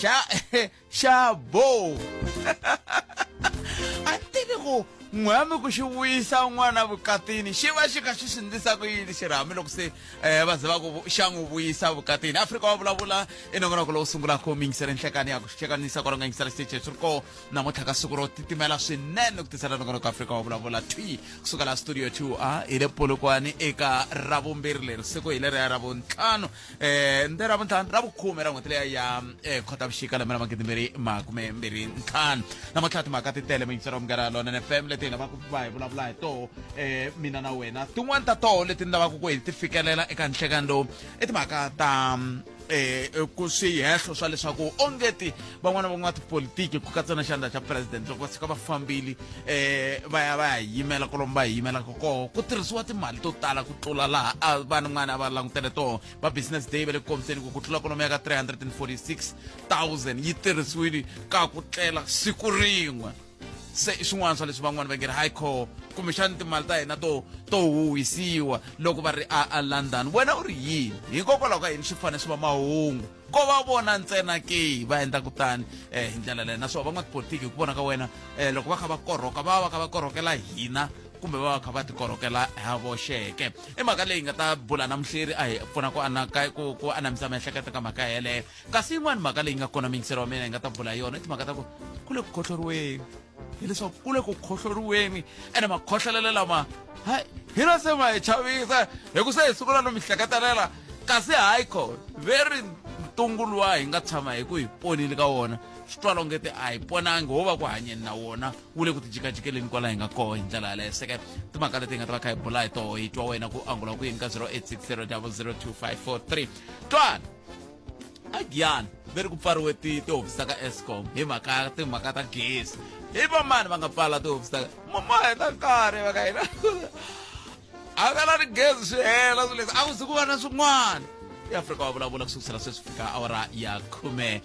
Xa xa bo. A tivi ku n'wami ku xi vuyisa n'wana vukatini xi va xi kha xi swi ndlisa ku yini xirhami loko se um va ze va ku xa n'wi vuyisa vukatini. Afrika wa vulavula i nongonoko lowu sungulaka ku yingisela nhlekani ya ku hlekanisa kwala nga yingisela xitichi swi ri kona namuntlha ka siku ro titimela swinene ku tisela nongonoko Afrika wa vulavula thwi kusuka laha studio 2 a hi le Polokwane eka ravumbirhi leri siku hi leriya ra vuntlhanu um nde ra vuntlhanu ra vukhume ra n'hweti leya ya um Khotavuxika lembe ra 2025. Namuntlha timhaka ti tele muyingiseri wa Munghana Lonene FM leti hi lavaka ku va hi vulavula hi toho um mina na wena. Tin'wani ta toho leti ni lavaka ku hi ti fikelela eka nhlekani lowu i timhaka ta eh ku swihehlo swa leswaku ongeti van'wana van'watipolitiki ku katsa na xandla xa president loko va tshuka va fambile eh va ya va ya yimela kwalomu va yimelaka koho ku tirhisiwa timali to tala ku tlula laha a van'wana a va langutele toho. Va Business Day va le ku kombiseni ku ku tlula kwalomu ya ka 346,000 yi tirhisiwile ka ku tlela siku rin'we. Se i swin'wana swa leswi van'wana va nge ri hayi kho kumbexani timali ta hina to to huhisiwa loko va ri a a London. Wena u ri yini? Hikokwalaho ka yini swi fanele swi va mahungu ko va vona ntsena ke va endla kutani hi ndlela leyo? Naswona van'watipolitiki hi ku vona ka wena loko va kha va korhoka va va va kha va korhokela hina kumbe va va kha va tikorhokela ha voxeke? I mhaka leyi nga ta bula na muhleri a hi pfuna ku anaka ku ku anamisa miehleketo ka mhaka yeleyo. Kasi yin'wana mhaka leyi nga kona muyingiseri wa mina yi nga ta bula yona i timhaka ta ku ku le ku khohloriweni, hileswaku ku le ku khohloriweni ene makhohlelelo lama hayi hi na se ma hi chavisa hi ku se hi sungula no mi hleketelela kasi hayi kho ve ri ntungu luwa hi nga tshama hi ku hi ponile ka wona swi twala ongeti a hi ponangi ho va ku hanyeni na wona wu le ku tijikajikeleni kwala hi nga koho hi ndlela yaleyo. Seke timhaka leti hi nga ta va kha hi bula hi toho hi twa wena ku angula ku yini ka 0860 002543. Twana agiyani ve ri ku pfariwe tihofisi ta ka Eskom hi mhaka timhaka ta gezi. Hi vamani va nga pfala tihofisi ta ma heta nkarhi va ka hina hakelani gezi swi hela swilo leswi a ku zi ku va na swin'wana. I Afrika wa vulavula ku sukusela sweswi fika awara ya 14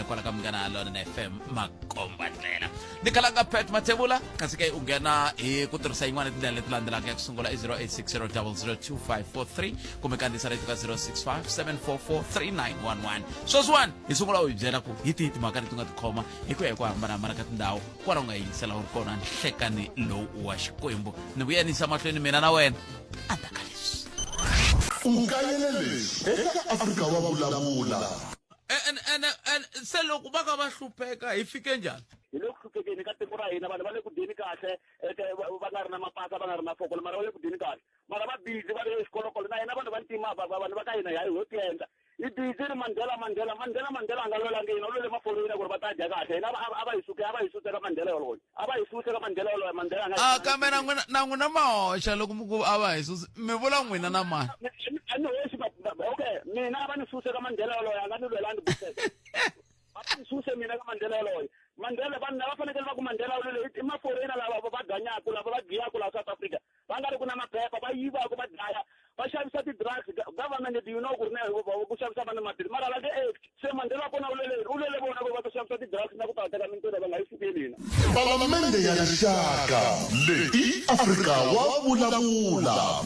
kwala ka Munghana Lonene FM makomba ndlela. Ni khalanga Pat Mathebula kasi ke u nghena hi ku tirhisa yin'wana tindlela leti landzelaka. Ya ku sungula i 0860002543 kumbe kandziyisa rito ka 065 744 3911. Sweswiwani hi sungula u hi byela ku hi tihi timhaka leti u nga tikhoma hi ku ya hi ku hambanahambana ka tindhawu kwala u nga yingisela u ri kona nhlekani lowu wa Xikwembu. Ni vuyanisa mahlweni mina na wena andzaka leswi. U kayele leswi eka Afrika wa Vulavula. Ene se loko va ka va hlupheka hi fike njhani? Hi le ku hluphekeni ka tiko ra hina, vanhu va le ku dyeni kahle, va nga ri na mapasa, va nga ri na fokolo, mara va le ku dyeni kahle, mara va busy va ri exikolokolo na hina vanhu va ntima vanhu va ka hina hi ho tiendla hi busy ri Mandela Mandela Mandela Mandela a nga lwelangi hina, u lwele maforeyina ku ri va ta dya kahle. Hina a va hi suke, a va hi suse ka Mandela yoloye, a va hi suse ka Mandela yoloye. Mandela a nga A kambe na n'wina na n'wina ma hoxa loko mi ku a va hi susi mi vula n'wina na mani? A ni hoxi, okay, mina a va ni suse ka Mandela yoloye, a nga ni lwelangi buset, a va ni suse mina ka Mandela yoloye. Mandela vanhu lava fanekele va ku Mandela u lwele i maforeyina lava va ganyaku, lava va giyaku laha South Africa, va nga ri ku na maphepha, va yivaku, va dlaya, va xavisa ti-drugs. Government, do you know ku ri na ku xavisa vanhu maphilisi, mara va nge act. Se Mandela wa kona u lwele u lwele vona ku va ta xavisa ti-drugs na ku ta teka mintirho, va nga yi sukeli hina. Palamende ya Rixaka leyi i Afrika wa Vulavula.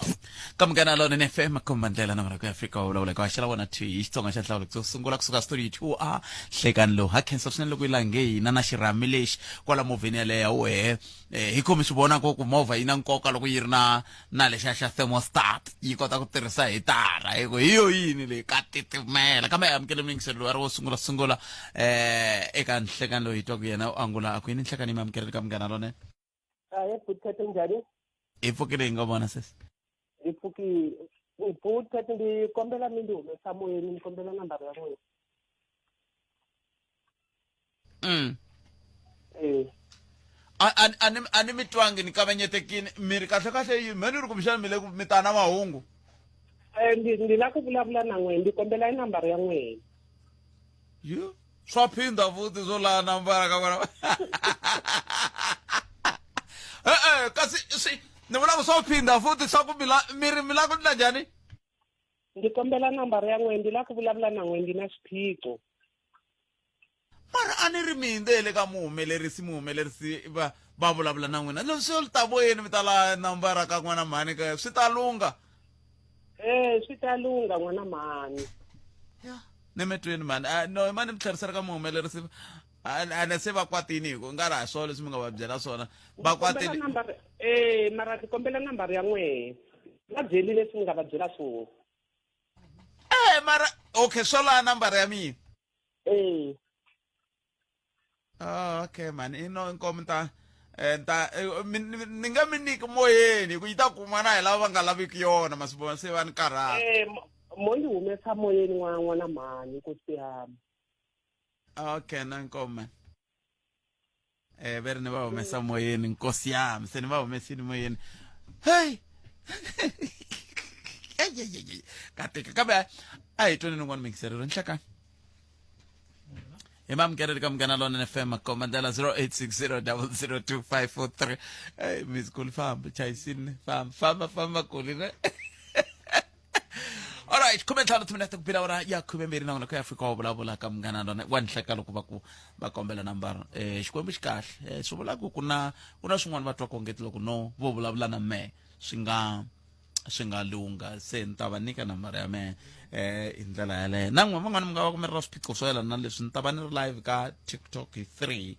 Ka Munghana Lonene FM komba ndlela na marhako ya Afrika wa vulavula ka xela wona thwi hi Xitsonga xa nhlawulo xo sungula kusuka studio 2 a hlekani lowu. Ha khensa swinene loko yi lange hina na xirhami lexi kwala movheni yaleyo ya wehe. Hi khomi swi vona ku movha yi na nkoka loko yi ri na na lexiya xa thermostat yi kota ku tirhisa hitara hi ku hi yo yini leyi ka titimela. Kambe amukele muyingiseri loyi a ri wo sungula sungula eka nhlekani loyi hi twaku yena u angula a ku yini nhlekani yi mi amukeleni ka Munghana Lonene. Ahe bhuti njhani? Hi pfukile hi nga vona sesi. Hi pfukile bhuti, ndzi kombela mi ndzi humesa moyeni, ni kombela nambara ya n'wina. A a ni mi twangi, ni kavanyetekini. Mi ri kahle kahle yini? Me ni ri kumbexana mi le ku mi ta na mahungu. Ndzi lava ku vulavula na n'wina, ndzi kombela nambara ya n'wina. Yo swa phindha futhi swo laya nambara ka vona. E-e, kasi swi ni vula ku swo phindha futhi swa ku mi la mi ri mi lava ku ndla njhani? Ndzi kombela nambara ya n'wina, ndzi lava ku vulavula na n'wina, ndzi na xiphiqo. Mara a ni ri mi hindze ka muhumelerisi, muhumelerisi va va vulavula na n'wina leswi swo ta voyeni mi ta la nambara ka n'wana mhani ka swi ta lungha. Swi ta lungha n'wana mhani. Ya. Ni mi twini mani. Ah, no mani mi tlherisela ka muhumelerisi. A ne se va kwatini hi ku nga ri ha swona leswi mi nga va byela swona. Va kwatini. Number eh mara ni kombela number ya n'wehe. Va byeli leswi mi nga va byela swona. Eh mara okay swo la number ya mina. Eh. Ah, okay man ino inkomu ta eh, ta eh, ni nga mi nyiki moyeni hi ku yi ta kuma na hi lava va nga laviki yona masiku se va ni karhata. Eh mo yi humesa moyeni wa n'wana mhani nkosi yami. Okay na inkomu man. Eh ve ri ni va humesa moyeni nkosi yami se ni va humesini moyeni. Hey. Ka tika kambe a hi tweni nin'wana mingiserero nhlekani. Hi mamukeleli ka Munghana Lonene FM makomba ndlela 0860002543. Hey, Miss Kuli famba chayisini famba famba famba Kuli ne. Alright, 15 timinete ku bila ora ya 12 na ku ya Afrika wa vulavula ka Munghana Lona wa nhleka loko va ku va kombela nambara. Eh Xikwembu xi kahle. Eh swi vula ku ku na swin'wana va twa kongeti loko no vo vulavula na mehe swi nga lungha. Se ni ta va nyika nambara ya mehe hi ndlela yaleyo. Na n'wina van'wana mi nga va ku mi ri na swiphiqo swo yelana na leswi, ni ta va ni ri live ka TikTok hi 3.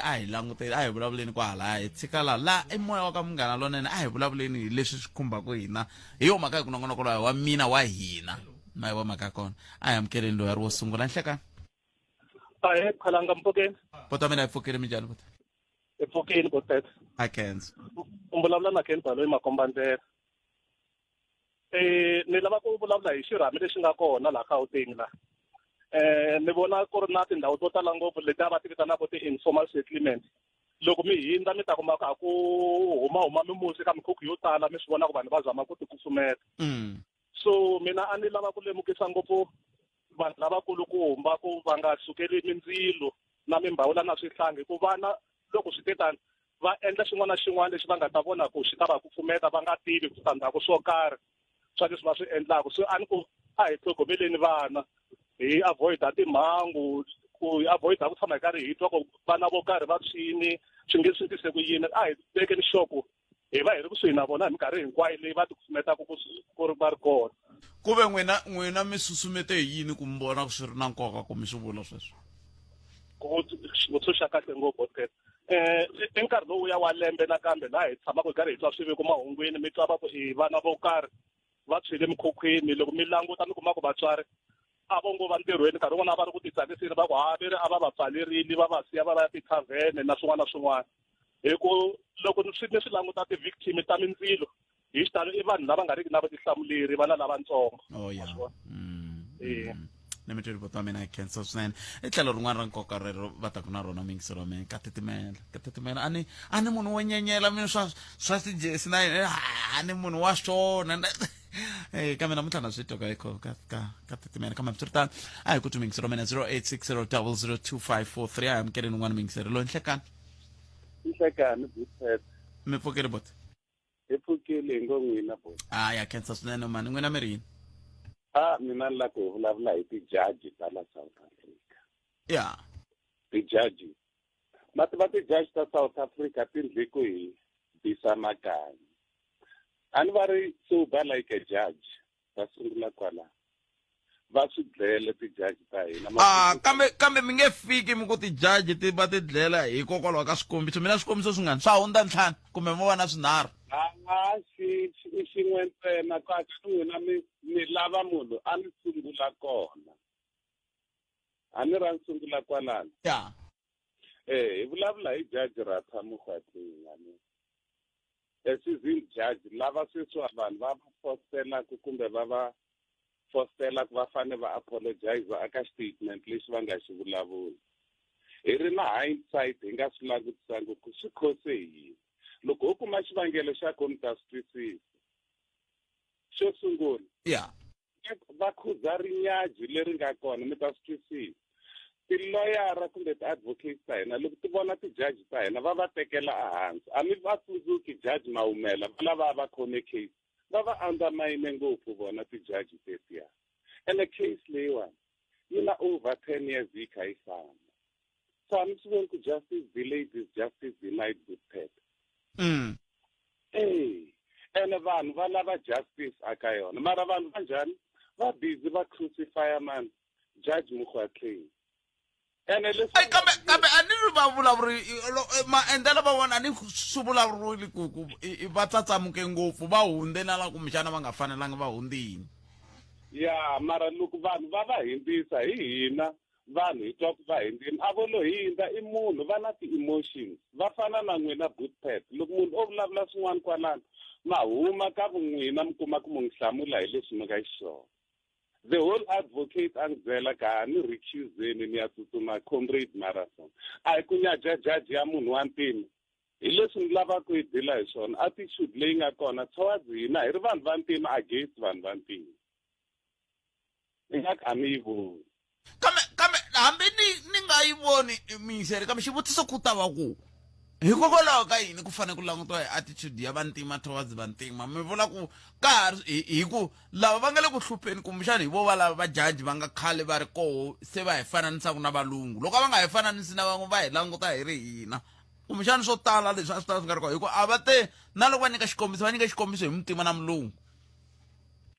A hi languteni, a hi vulavuleni kwahalaya, hi tshika la la i moya wa ka Munghana Lonene, a hi vulavuleni hi leswi swi khumbaka hina. Hi yo mhaka hi ku nongonoko loyi wa mina wa hina ma yi wa mhaka ya kona. A hi amukeleni loyi a ri wo sungula. Nhlekani. Ahee, Khalanga mpfukeni. Bota mina hi pfukile, minjhani bota? Hi pfukile boteta. A khensa. U vulavula na Ken Baloyi Makombandlela. Eh ni lava ku vulavula hi xirhami lexi nga kona laha Gauteng la. Eh ni vona ku ri na tindhawu to tala ngopfu leti a va ti vitanaka ti-informal settlement. Loko mi hindza mi ta kuma ka ku huma huma mimusi ka mikhukhu yo tala, mi swi vona ku vanhu va zama ku tikufumeta. So mina a ni lava ku lemukisa ngopfu vanhu lavakulukumba ku va nga sukeli mindzilo na mimbhawula na swihlangi, ku vana loko swi te tani va endla xin'wana na xin'wana lexi va nga ta vona ku xi ta va kufumeta, va nga tivi switandzhaku swo karhi swa leswi va swi endlaka. So a ni ku a hi tlhogomeleni vana, hi avoid-a timhangu, ku hi avoid-a ku tshama hi karhi hi twa ku vana vo karhi va tshwini, swi nge swi tise ku yini. A hi vekeni sure ku hi va hi ri kusuhi na vona hi minkarhi hinkwayo leyi va tikufumetaka ku ri va ri kona. Ku ve n'wina mi susumete hi yini ku mi vona swi ri na nkoka ku mi swi vula sweswo? Ku xivutiso xa kahle ngopfu, Godfrey. I nkarhi lowuya wa lembe nakambe laha hi tshamaka hi karhi hi twa swiviko mahungwini, mi twa va ku i vana vo karhi va tshwile emikhukhwini. Loko mi languta mi kuma ku vatswari a vo ngo va ntirhweni, nkarhi wun'wana a va ri ku titsakiseni, va ku ha ve ri a va va pfalerile va va siya va va ya tithavhene na swin'wana na swin'wana. Hi ku loko ni swi languta ti-victim ta mindzilo hi xitalo i vanhu lava nga riki na vutihlamuleri, vana lavatsongo. Oh, yeah. Ni mi tweli ta mina, khensa swinene. I tlhelo rin'wana ra nkoka rero va taku na rona miyingiselo wa mina. Ka titimela, ka titimela. A ni munhu wo nyenyela mina swa tijesi na yena, a ni munhu wa swona. Eh kambe namuntlha na swi twa ka ka ka titimela. Kambe swiritano a hi ku twi miyingiselo wa mina 0860002543. A hi amukeleni un'wana miyingiselo loyi. Nhlekani. Nhlekani buthet. Mi pfukile bot? Hi pfukile, hi ngo n'wina bot. A ya khensa swinene mani. N'wina mi ri yini? A mina ni la ku hi vulavula hi tijaji ta la South Africa. Ya. Tijaji ma tiva tijaji ta South Africa ti ndle ku hi bisa makanyi. A ni va ri sober like a judge, va sungula kwala va swi dlele tijaji ta hina. Ah, kambe mi nge fiki mi ku tijaji ti va ti dlela hikokwalaho ka swikombiso. Mina swikombiso swi ngani swa hundza ntlhanu kumbe mo va na swinharhu? A xi i xin'we ntsena kahle. N'wina mi lava munhu a ni sungula kona, a ni ra ni sungula kwalano. Ya. Eh hi vulavula hi Judge Ratha Mokgoatlheng, ni a seasoned judge lava sweswiwa vanhu va va fostelaka kumbe va va fostelaka va fane va apologize aka statement lexi va nga xi vulavula. Hi ri na hindsight hi nga swi langutisangi ku swi khose hi yini. Loko ho kuma xivangelo xa ko mi ta swi twisisa. Xo sungula, ya, va khuza rinyaji leri nga kona, mi ta swi twisisa. Tiloyara kumbe ti-advocates ta hina loko ti vona tijaji ta hina va va tekela ehansi. A mi va tsundzuki Judge Maumela, va lava va khome case, va va undermine ngopfu vona tijaji tetiya. Ene case leyiwani yi na over 10 years yi kha yi famba, so a mi swi voni ku justice delayed is justice denied, good pet? Eh ene vanhu va lava justice aka yona, mara vanhu va njhani, va busy va crucifya mani. Judge Mokgoatlheng. Ene leswi Ai kambe kambe a ni ri va vulavuri maendlelo va vona a ni swi vulavuriwile ku ku va tsatsamuke ngopfu va hunde na la kumbexana va nga fanelanga va hundzini. Ya mara loko vanhu va va hindzisa hi hina vanhu hi twa ku va hindzini a vo lo hindza i munhu va na ti-emotions va fana na n'wina bootpet loko munhu o vulavula swin'wana kwalano ma huma ka vun'wina mi kuma ku mu n'wi hlamula hi leswi mi nga xiswona. The whole advocate a ni byela ka ni recuseni ni ya tsutsuma comrade marathon a hi ku nyaja judge ya munhu wa ntima hi leswi ni lavaka ku yi dila hi swona attitude leyi nga kona towards hina hi ri vanhu va ntima against vanhu va ntima ingaku a mi yi voni. Kambe kambe hambi ni ni nga yi voni miyingiseri kambe xivutiso ku ta va ku hikokwalaho ka yini ku fanele ku langutiwa hi attitude ya vantima towards vantima mi vula ku ka ha ri hi ku lava va nga le ku hlupheni kumbexana hi vo va lava va judge va nga khale va ri koho se va hi fananisaka na valungu loko a va nga hi fananisi na van'we va hi languta hi ri hina kumbexana swo tala leswi a swi tala swi nga ri kona hi ku a va te na loko va nyika xikombiso va nyika xikombiso hi muntima na mulungu.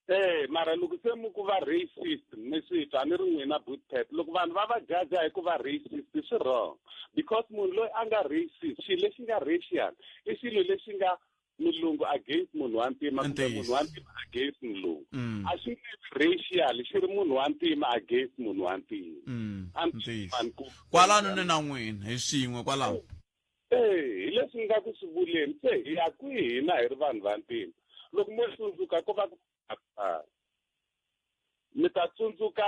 Eh mara loko se mi ku va racist mi swi twa ni ri n'wina bootpet loko vanhu va va jaja hi ku va racist swi wrong because munhu loyi a nga racist xilo lexi nga racial i xilo lexi nga mulungu against munhu wa ntima kumbe munhu wa ntima against mulungu mm. a xi nge racial xi ri munhu wa ntima against munhu wa ntima mm, kwalano ni na n'wina hi swin'we kwalano ee hi leswi ni nga ku swi vuleni se hi ya kwihi hina hi ri vanhu va ntima loko mo tsundzuka ko va ku mi ta tsundzuka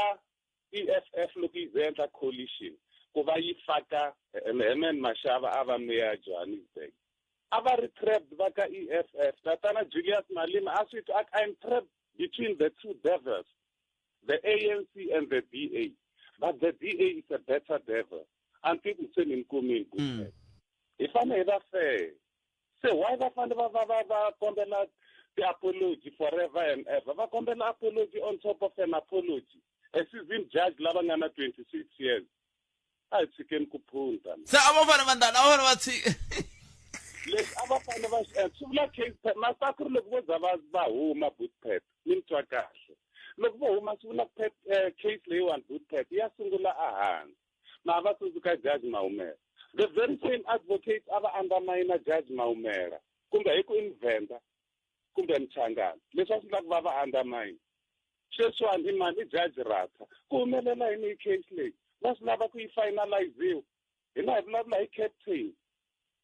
EFF loko yi ze endla coalition ku va yi faka Herman Mashava a va meya Johannesburg a va ri trapped va ka EFF tatana Julius Malema a swi twa I'm trapped between the two devils the ANC and the DA but the DA is a better devil a ni tivi se ni ni kumini ku mm. hi fanele hi va fair se why va fanele va va va va kombela ti-apology forever and ever va kombela apology on top of an apology a seasoned judge lava nga na 26 years a hi tshikeni ku phunta se a va fanele va ndani a va fanele va tshika leswi a va fanele va swi endla swi vula case masiku ku ri loko vo za va va huma bootpet ni mi twa kahle loko vo huma swi vula eh, case leyiwani bootpet ya sungula ehansi na va tsundzuka judge Maumela the very same advocates a va undermine judge Maumela kumbe hi ku inventa kumbe mchangana leswi a swi endlaku va va undermine sweswiwani i mani i judge Ratha ku humelela yini hi case leyi va swi lava ku yi finaliziwa hina hi vulavula hi captain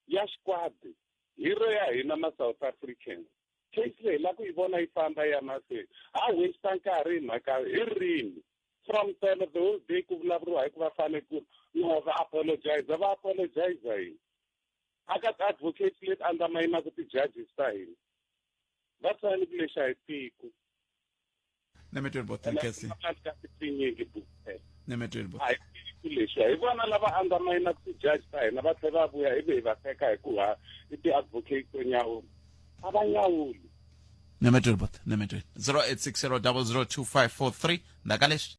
ya xikwadi hero ya hina ma South Africans case leyi la ku yi vona yi famba ya mahlweni ha waste nkarhi hi mhaka hi rini from tolo the whole day ku vulavuriwa hi ku va fane ku no va apologize va apologize yini a ka ti-advocates leti underminaka ti-judges ta hina va tshani ku lexa hi tiko lexi hi vona lava underminaka ti-judge ta hina va tlhela va vuya ivi hi va teka hi ku ha i ti-advocate to nyawula a va nyawuli nemetweni bot nemetweni 0860002543 ndaka leswi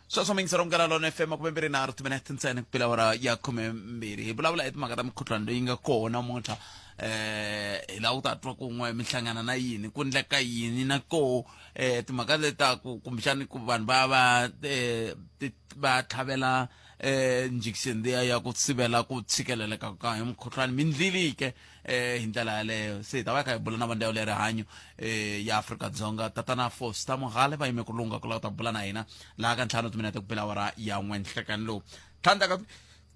sweswo mingisero munghana lona fm makume mbirhi nharhu timinete ntsena ku pela awara ya khume mbirhi hi vulavula hi timhaka ta mukhuhlwani leyi nga kona namuntlha eh hi lava ku ta twa kun'we mi hlangana na yini ku ndleka yini na koho eh timhaka leta ku kumbexani ku vanhu va va eh va tlhavela eh injection liya ya ku sivela ku tshikeleleka ka hi mukhuhlwani mi ndlili ke eh hi ndlela yaleyo se hi ta va kha hi bula na va ndzawulo ya rihanyo eh ya Afrika-Dzonga tatana Foster Mogale va yime ku lungha ku lava ku ta bula na hina laha ka ntlhanu timinete ku bela awara ya n'we nhlekani lowu tlhandla ka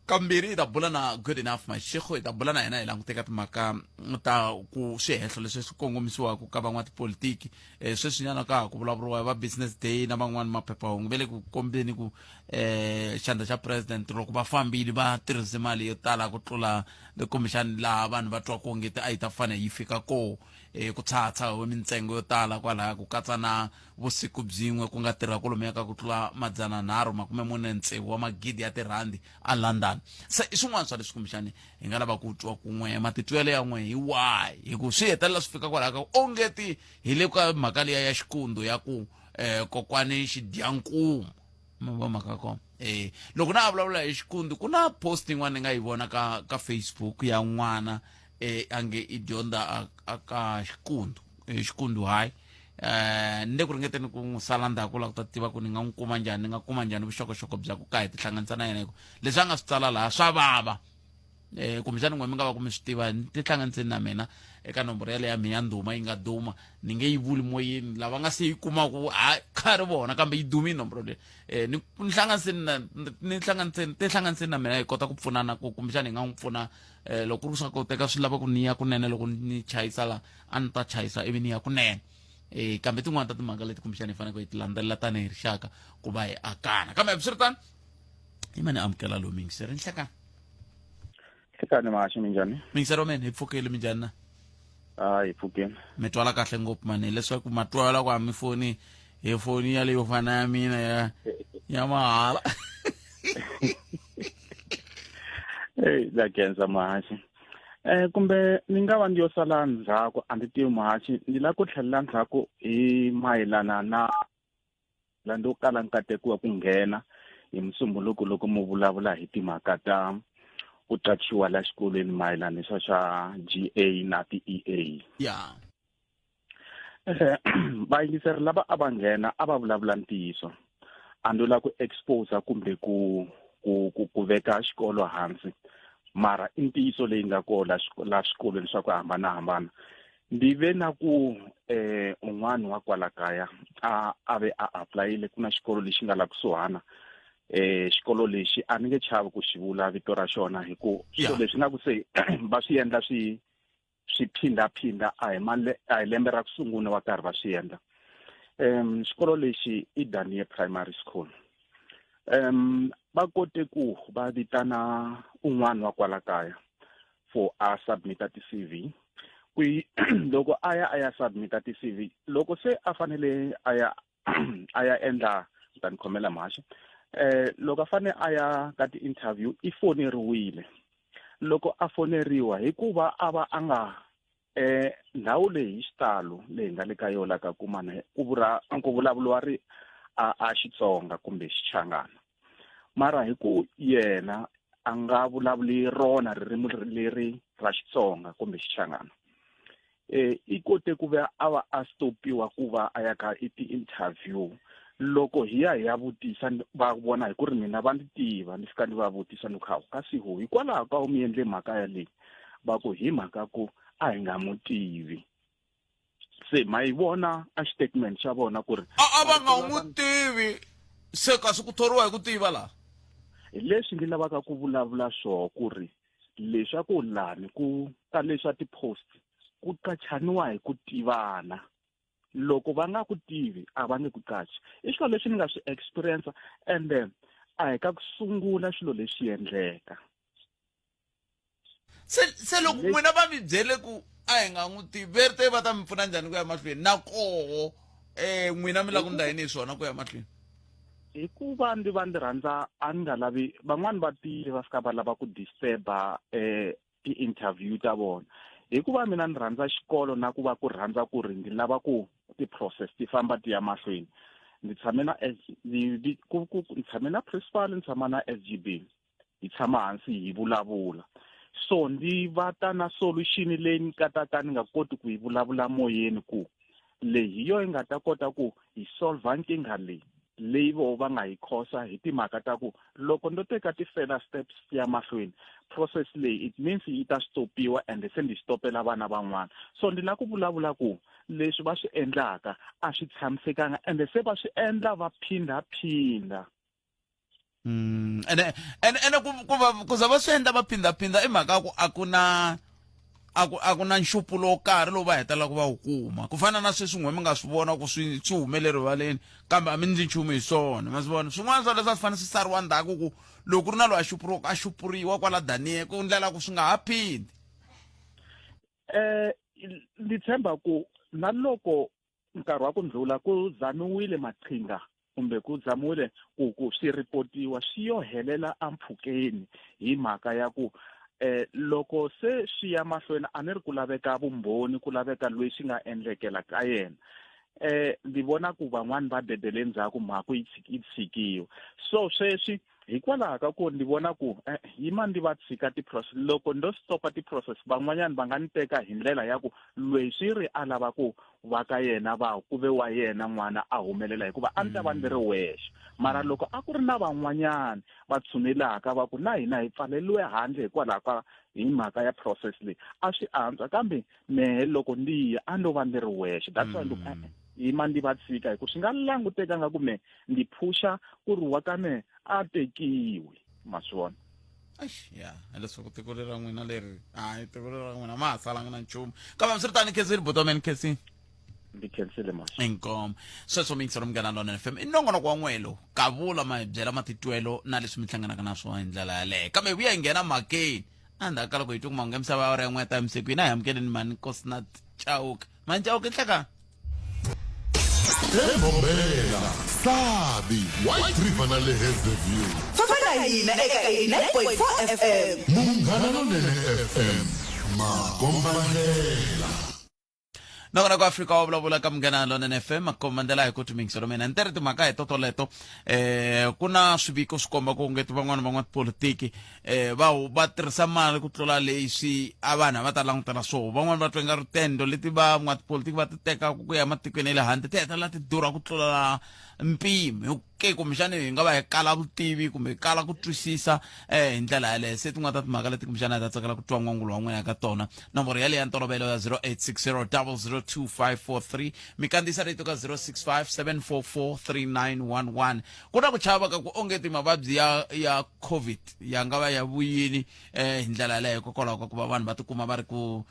kambirhi hi ta bula na good enough mashego hi ta bula na yena hi languteka timhaka ta ku swihehlo leswi swi kongomisiwaka ka van'watipolitiki um sweswinyana ka ha ku vulavuriwa hi va business day na van'wani maphephahungu va le ku kombeni ku eh xandla xa president loko va fambile va tirhise mali yo tala ku tlula kumbexani laha vanhu va twa onge a yi ta fanele yi fika koo eh ku tshahatshahiwe mintsengo yo tala kwalaya ku katsa na vusiku byin'we ku nga tirha kwalomuya ka ku tlula madzana nharhu makume mune tsevu wa magidi ya tirhandi a london se i swin'wana swa leswi kumbexani hi nga lava ku twa kun'we matitwelo ya n'we hi wahi hi ku swi hetelela swi fika kwalaya ka ongeti hi le ka mhaka liya ya xikundu ya ku eh kokwani xidyankuma va mhaka kona eh loko na vulavula hi xikundu ku na post yin'wana ni nga yi vona ka ka Facebook ya n'wana eh a nge i dyondza a ka xikundu eh, xikundu hayi Ni le ku ringeteni ku n'wi sala ndzhaku la ku ta tiva ku ni nga n'wi kuma njhani, ni nga kuma njhani vuxokoxoko bya ku ka hi tihlanganisa na yena, hi ku leswi a nga swi tsala laha swa vava. Kumbexana n'we mi nga va ku mi swi tiva, ni tihlanganiseni na mina eka nomboro yaleyo ya mina ya ndhuma yi nga duma, ni nge yi vuli moyeni, lava nga se yi kumaku ha kha ri vona, kambe yi dumile nomboro leyi. Ni ni hlanganiseni na ni hlanganiseni tihlanganiseni na mina hi kota ku pfunana, ku kumbexana hi nga n'wi pfuna. Loko ku ri swa koteka, swi lava ku ni ya kunene, loko ni chayisa la a ni ta chayisa ivi ni ya kunene. Kambe tin'wana ta timhaka leti kumbexana hi faneleke hi ti landzelela tanihi rixaka ku va hi akana. Kambe hambiswiritano, yi mani amukela lowu miyingiseri. Nhlekani. Hlekani mahaxi, minjhani? Miyingiseri wa mina, hi pfukile. Minjhani na? A hi pfukeni. Mi twala kahle ngopfu mani, hileswaku ma twala ku a mi foni hi foni yaleyo fana ya mina ya mahala. Eyi, ndza khensa muhaxi. Kumbe ni nga va ndi yo sala ndzhaku, a ndzi tivi muhaxi, ndzi lava ku tlhelela ndzhaku hi mayelana na la ndo kala nkateko wa ku nghena hi Musumbuluko loko mo vulavula hi timhaka ta ku qachiwa la xikolweni mayelana ni swa swa GA na ti-EA. Vayingiseri lava a va nghena a va vulavula ntiyiso, a ndo la ku expose kumbe ku veka xikolo hansi, mara i ntiyiso leyi nga kona la swikolweni swa ku hambanahambana. Ndi ve na ku un'wana wa kwala kaya a ve a applyile ku na xikolo lexi nga la kusuhana. Xikolo lexi a ni nge chavi ku xi vula vito ra xona, hi ku swilo leswi nga ku se va swi endla swi phindha-phindha, a hi male, a hi lembe ra ku sungula va karhi va swi endla. Xikolo lexi i Daniel Primary School. Va kote ku va vitana un'wana wa kwala kaya for a submita ti-CV. Ku loko a ya a ya submita ti-CV, loko se a fanele a ya endla, ta ni khomela mhaxa, loko a fanele a ya ka ti-interview, i foneriwile. Loko a foneriwa, hikuva a va a nga ndhawu leyi hi xitalo leyi nga le ka yona ka kumana ku vura ku vulavuriwa ri a Xitsonga kumbe Xichangana, mara hi ku yena a nga vulavuli rona ririmi leri ra Xitsonga kumbe Xichangana, i kote ku va a va a stopiwa ku va a ya ka ti-interview. Loko hi ya hi ya vutisa, va vona hi ku ri mina va ndzi tiva, ni fika ni va vutisa, ni ku hawu, kasi ho hikwalaho ka mi endle mhaka yaleyi? Va ku hi mhaka ku a hi nga mu tivi. Se ma yi vona a xitatement xa vona ku ri A va nga n'wi tivi, se kasi ku thoriwa hi ku tiva laha? Hi leswi ndzi lavaka ku vulavula swoho, ku ri leswaku lani ku ka leswa ti-post ku qachaniwa hi ku tivana. Loko va nga ku tivi, a va nge ku qachi. I swilo leswi ni nga swi experience, ende a hi ka ku sungula swilo leswi endleka. Se loko n'wina va mi byele ku a hi nga n'wi tivi, ve ri te va ta mi pfuna njhani ku ya mahlweni na koho? N'wina mi lava ku ndla yini hi swona ku ya mahlweni? Hikuva ndzi va ndzi rhandza, a ni nga lavi van'wani va tile va fika va lava ku disturba ti-interview ta vona, hikuva mina ni rhandza xikolo na ku va ku rhandza ku ri ndzi lava ku ti-process ti famba ti ya mahlweni. Ndzi tshame na S, ndzi ku ku ndzi tshame na principal, ndzi tshama na SGB, hi tshama hansi hi vulavula. So ndzi va ta na solution leyi ni kataka ni nga koti ku yi vulavula moyeni, ku leyi hi yo yi nga ta kota ku hi solve nkingha leyi leyi vo va nga hi khosa hi timhaka ta ku loko ndo teka ti-further steps ti ya mahlweni, process leyi it means yi ta stopiwa, and se ndzi stopela vana van'wana. So ndzi lava ku vulavula ku leswi va swi endlaka a swi tshamisekanga, ende se va swi endla va phindha-phindha. Ene ku za va swi endla va phindha-phindha, i mhaka ku a ku na nxupulo wo karhi lowu va hetelelaka va wu kuma, ku fana na sweswi n'we mi nga swi vona ku swi humele rivaleni, kambe a mi ndli nchumu hi swona. Ma swi vona, swin'wana swa leswi a swi fanele swi sariwa ndzhaku, ku loko ku ri na loyi a xupuriwaka, a xupuriwa kwala Daniel, ku ndlela ku swi nga ha phindi. Ndzi tshemba ku na loko nkarhi wa ku ndlula ku zamiwile maqhinga kumbe ku zamiwile ku swi ripotiwa, swi yo helela empfhukeni, hi mhaka ya ku loko se swi ya mahlweni, a ni ri ku laveka vumbhoni, ku laveka loyi swi nga endlekela ka yena. Ndzi vona ku van'wani va dedele ndzhaku, mhaka yi tshikiwa. So sweswi Hikwalaho ka ku ni vona ku eh, yima ndzi va tshika ti-process. Loko ndo stopa ti-process, van'wanyana va nga ni teka hi ndlela ya ku loyi swi ri a lava ku va ka yena va ku ve wa yena n'wana a humelela, hikuva a ni ta va ndzi ri wexe. Mara loko a ku ri na van'wanyana va tshunelaka va ku na hina hi pfaleriwe handle hikwalaho ka hi mhaka ya process leyi, a swi antswa. Kambe mehe loko ndi ya a ndo va ndzi ri wexe. That's why ndi ku yima ndi va tshika, hi ku swi nga languteka nga ku me ndi phusha ku ri wa ka me a tekiwi, ma swi vona. Eish, ya hileswaku tiko leri ra n'wina leri, hayi, tiko leri ra n'wina ma ha salanga na nchumu. Kambe hambiswiritano, khensile butomeni, khensile. Ndzi khensile max. Inkomo. Sweswo mi yingisela Munghana Lonene FM, i nongonoko wa n'welo kavula ma hi byela matitwelo na leswi mi hlanganaka na swona hi ndlela yaleyo. Kambe hi vuya hi nghena mhakeni endzhaku ka loko hi twe ku mahungu ya misava ya awara ya n'we ya ta misiku hina hi amukeleni mani Nkosinathi Chauke. Mani Chauke, nhlekani. Embombela, Sabi, White River na le Hazyview. Famba na hina eka 89.4 FM. Munghana Lonene FM, makombandlela. Nakona ku Afrika wa vulavula ka Munghana Lonene FM, makombandlela hi ku timingiselo mina ni ri timhaka hi totoleto. Ku na swiviko swi komba ku ngeti van'wana van'watipolitiki va va tirhisa mali ku tlula leswi a vanhu a va ta langutela swoho. Van'wani va twa nga ri tendo leti van'watipolitiki va ti tekaka ku ya ematikweni ya le handle ti hetelela ti durha ku tlula mpimo. Ke kumbexani hi nga va hi kala vutivi kumbe hi kala ku twisisa hi ndlela yaleyo. Se tin'wana ta timhaka leti kumbexana hi ta tsakela ku twa n'wangulo wa n'wina ka tona. Nomboro yaleyo ya ntolovelo ya 0860 002543, mi kandziyisa rito ka 065 744 3911. Ku na ku chava ka ku ongeti mavabyi ya COVID ya nga va ya vuyini hi ndlela yaleyo, hikokwalaho ka ku va vanhu va tikuma va ri ku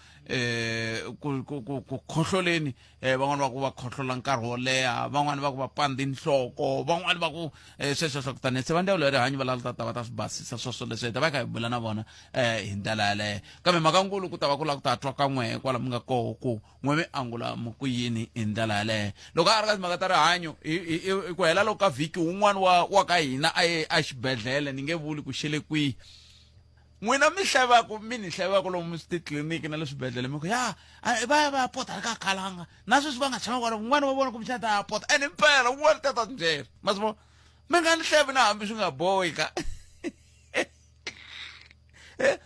ku ku ku ku khohloleni. Van'wani va ku va khohlola nkarhi wo leha, van'wani va ku va pandzi nhloko, van'wani va ku sweswo swa ku tani. Se va ndzawulo ya rihanyo va lava ta va ta swi basisa sweswo leswi, hi ta va hi kha hi bula na vona hi ndlela yaleyo. Kambe mhaka nkulu ku ta va ku lava ku ta twa ka n'wehe kwala mi nga koho ku n'we mi angula mu ku yini hi ndlela yaleyo. Loko a ri ka timhaka ta rihanyo, hi ku hela loko ka vhiki wun'wani wa ka hina a ye exibedhlele, ni nge vuli ku xele kwihi. N'wina mi hlevaku, mi ni hlevaku lomu titliliniki na le swibedhlele, mi ku ya va ya va ya pota ri ka khalanga na sweswi va nga tshama kwala, un'wana wa vona kumbexana ta ya pota ene mpela un'wana ta ta byela ma swi vona, mi nga ni hlevi na hambi swi nga bohi ka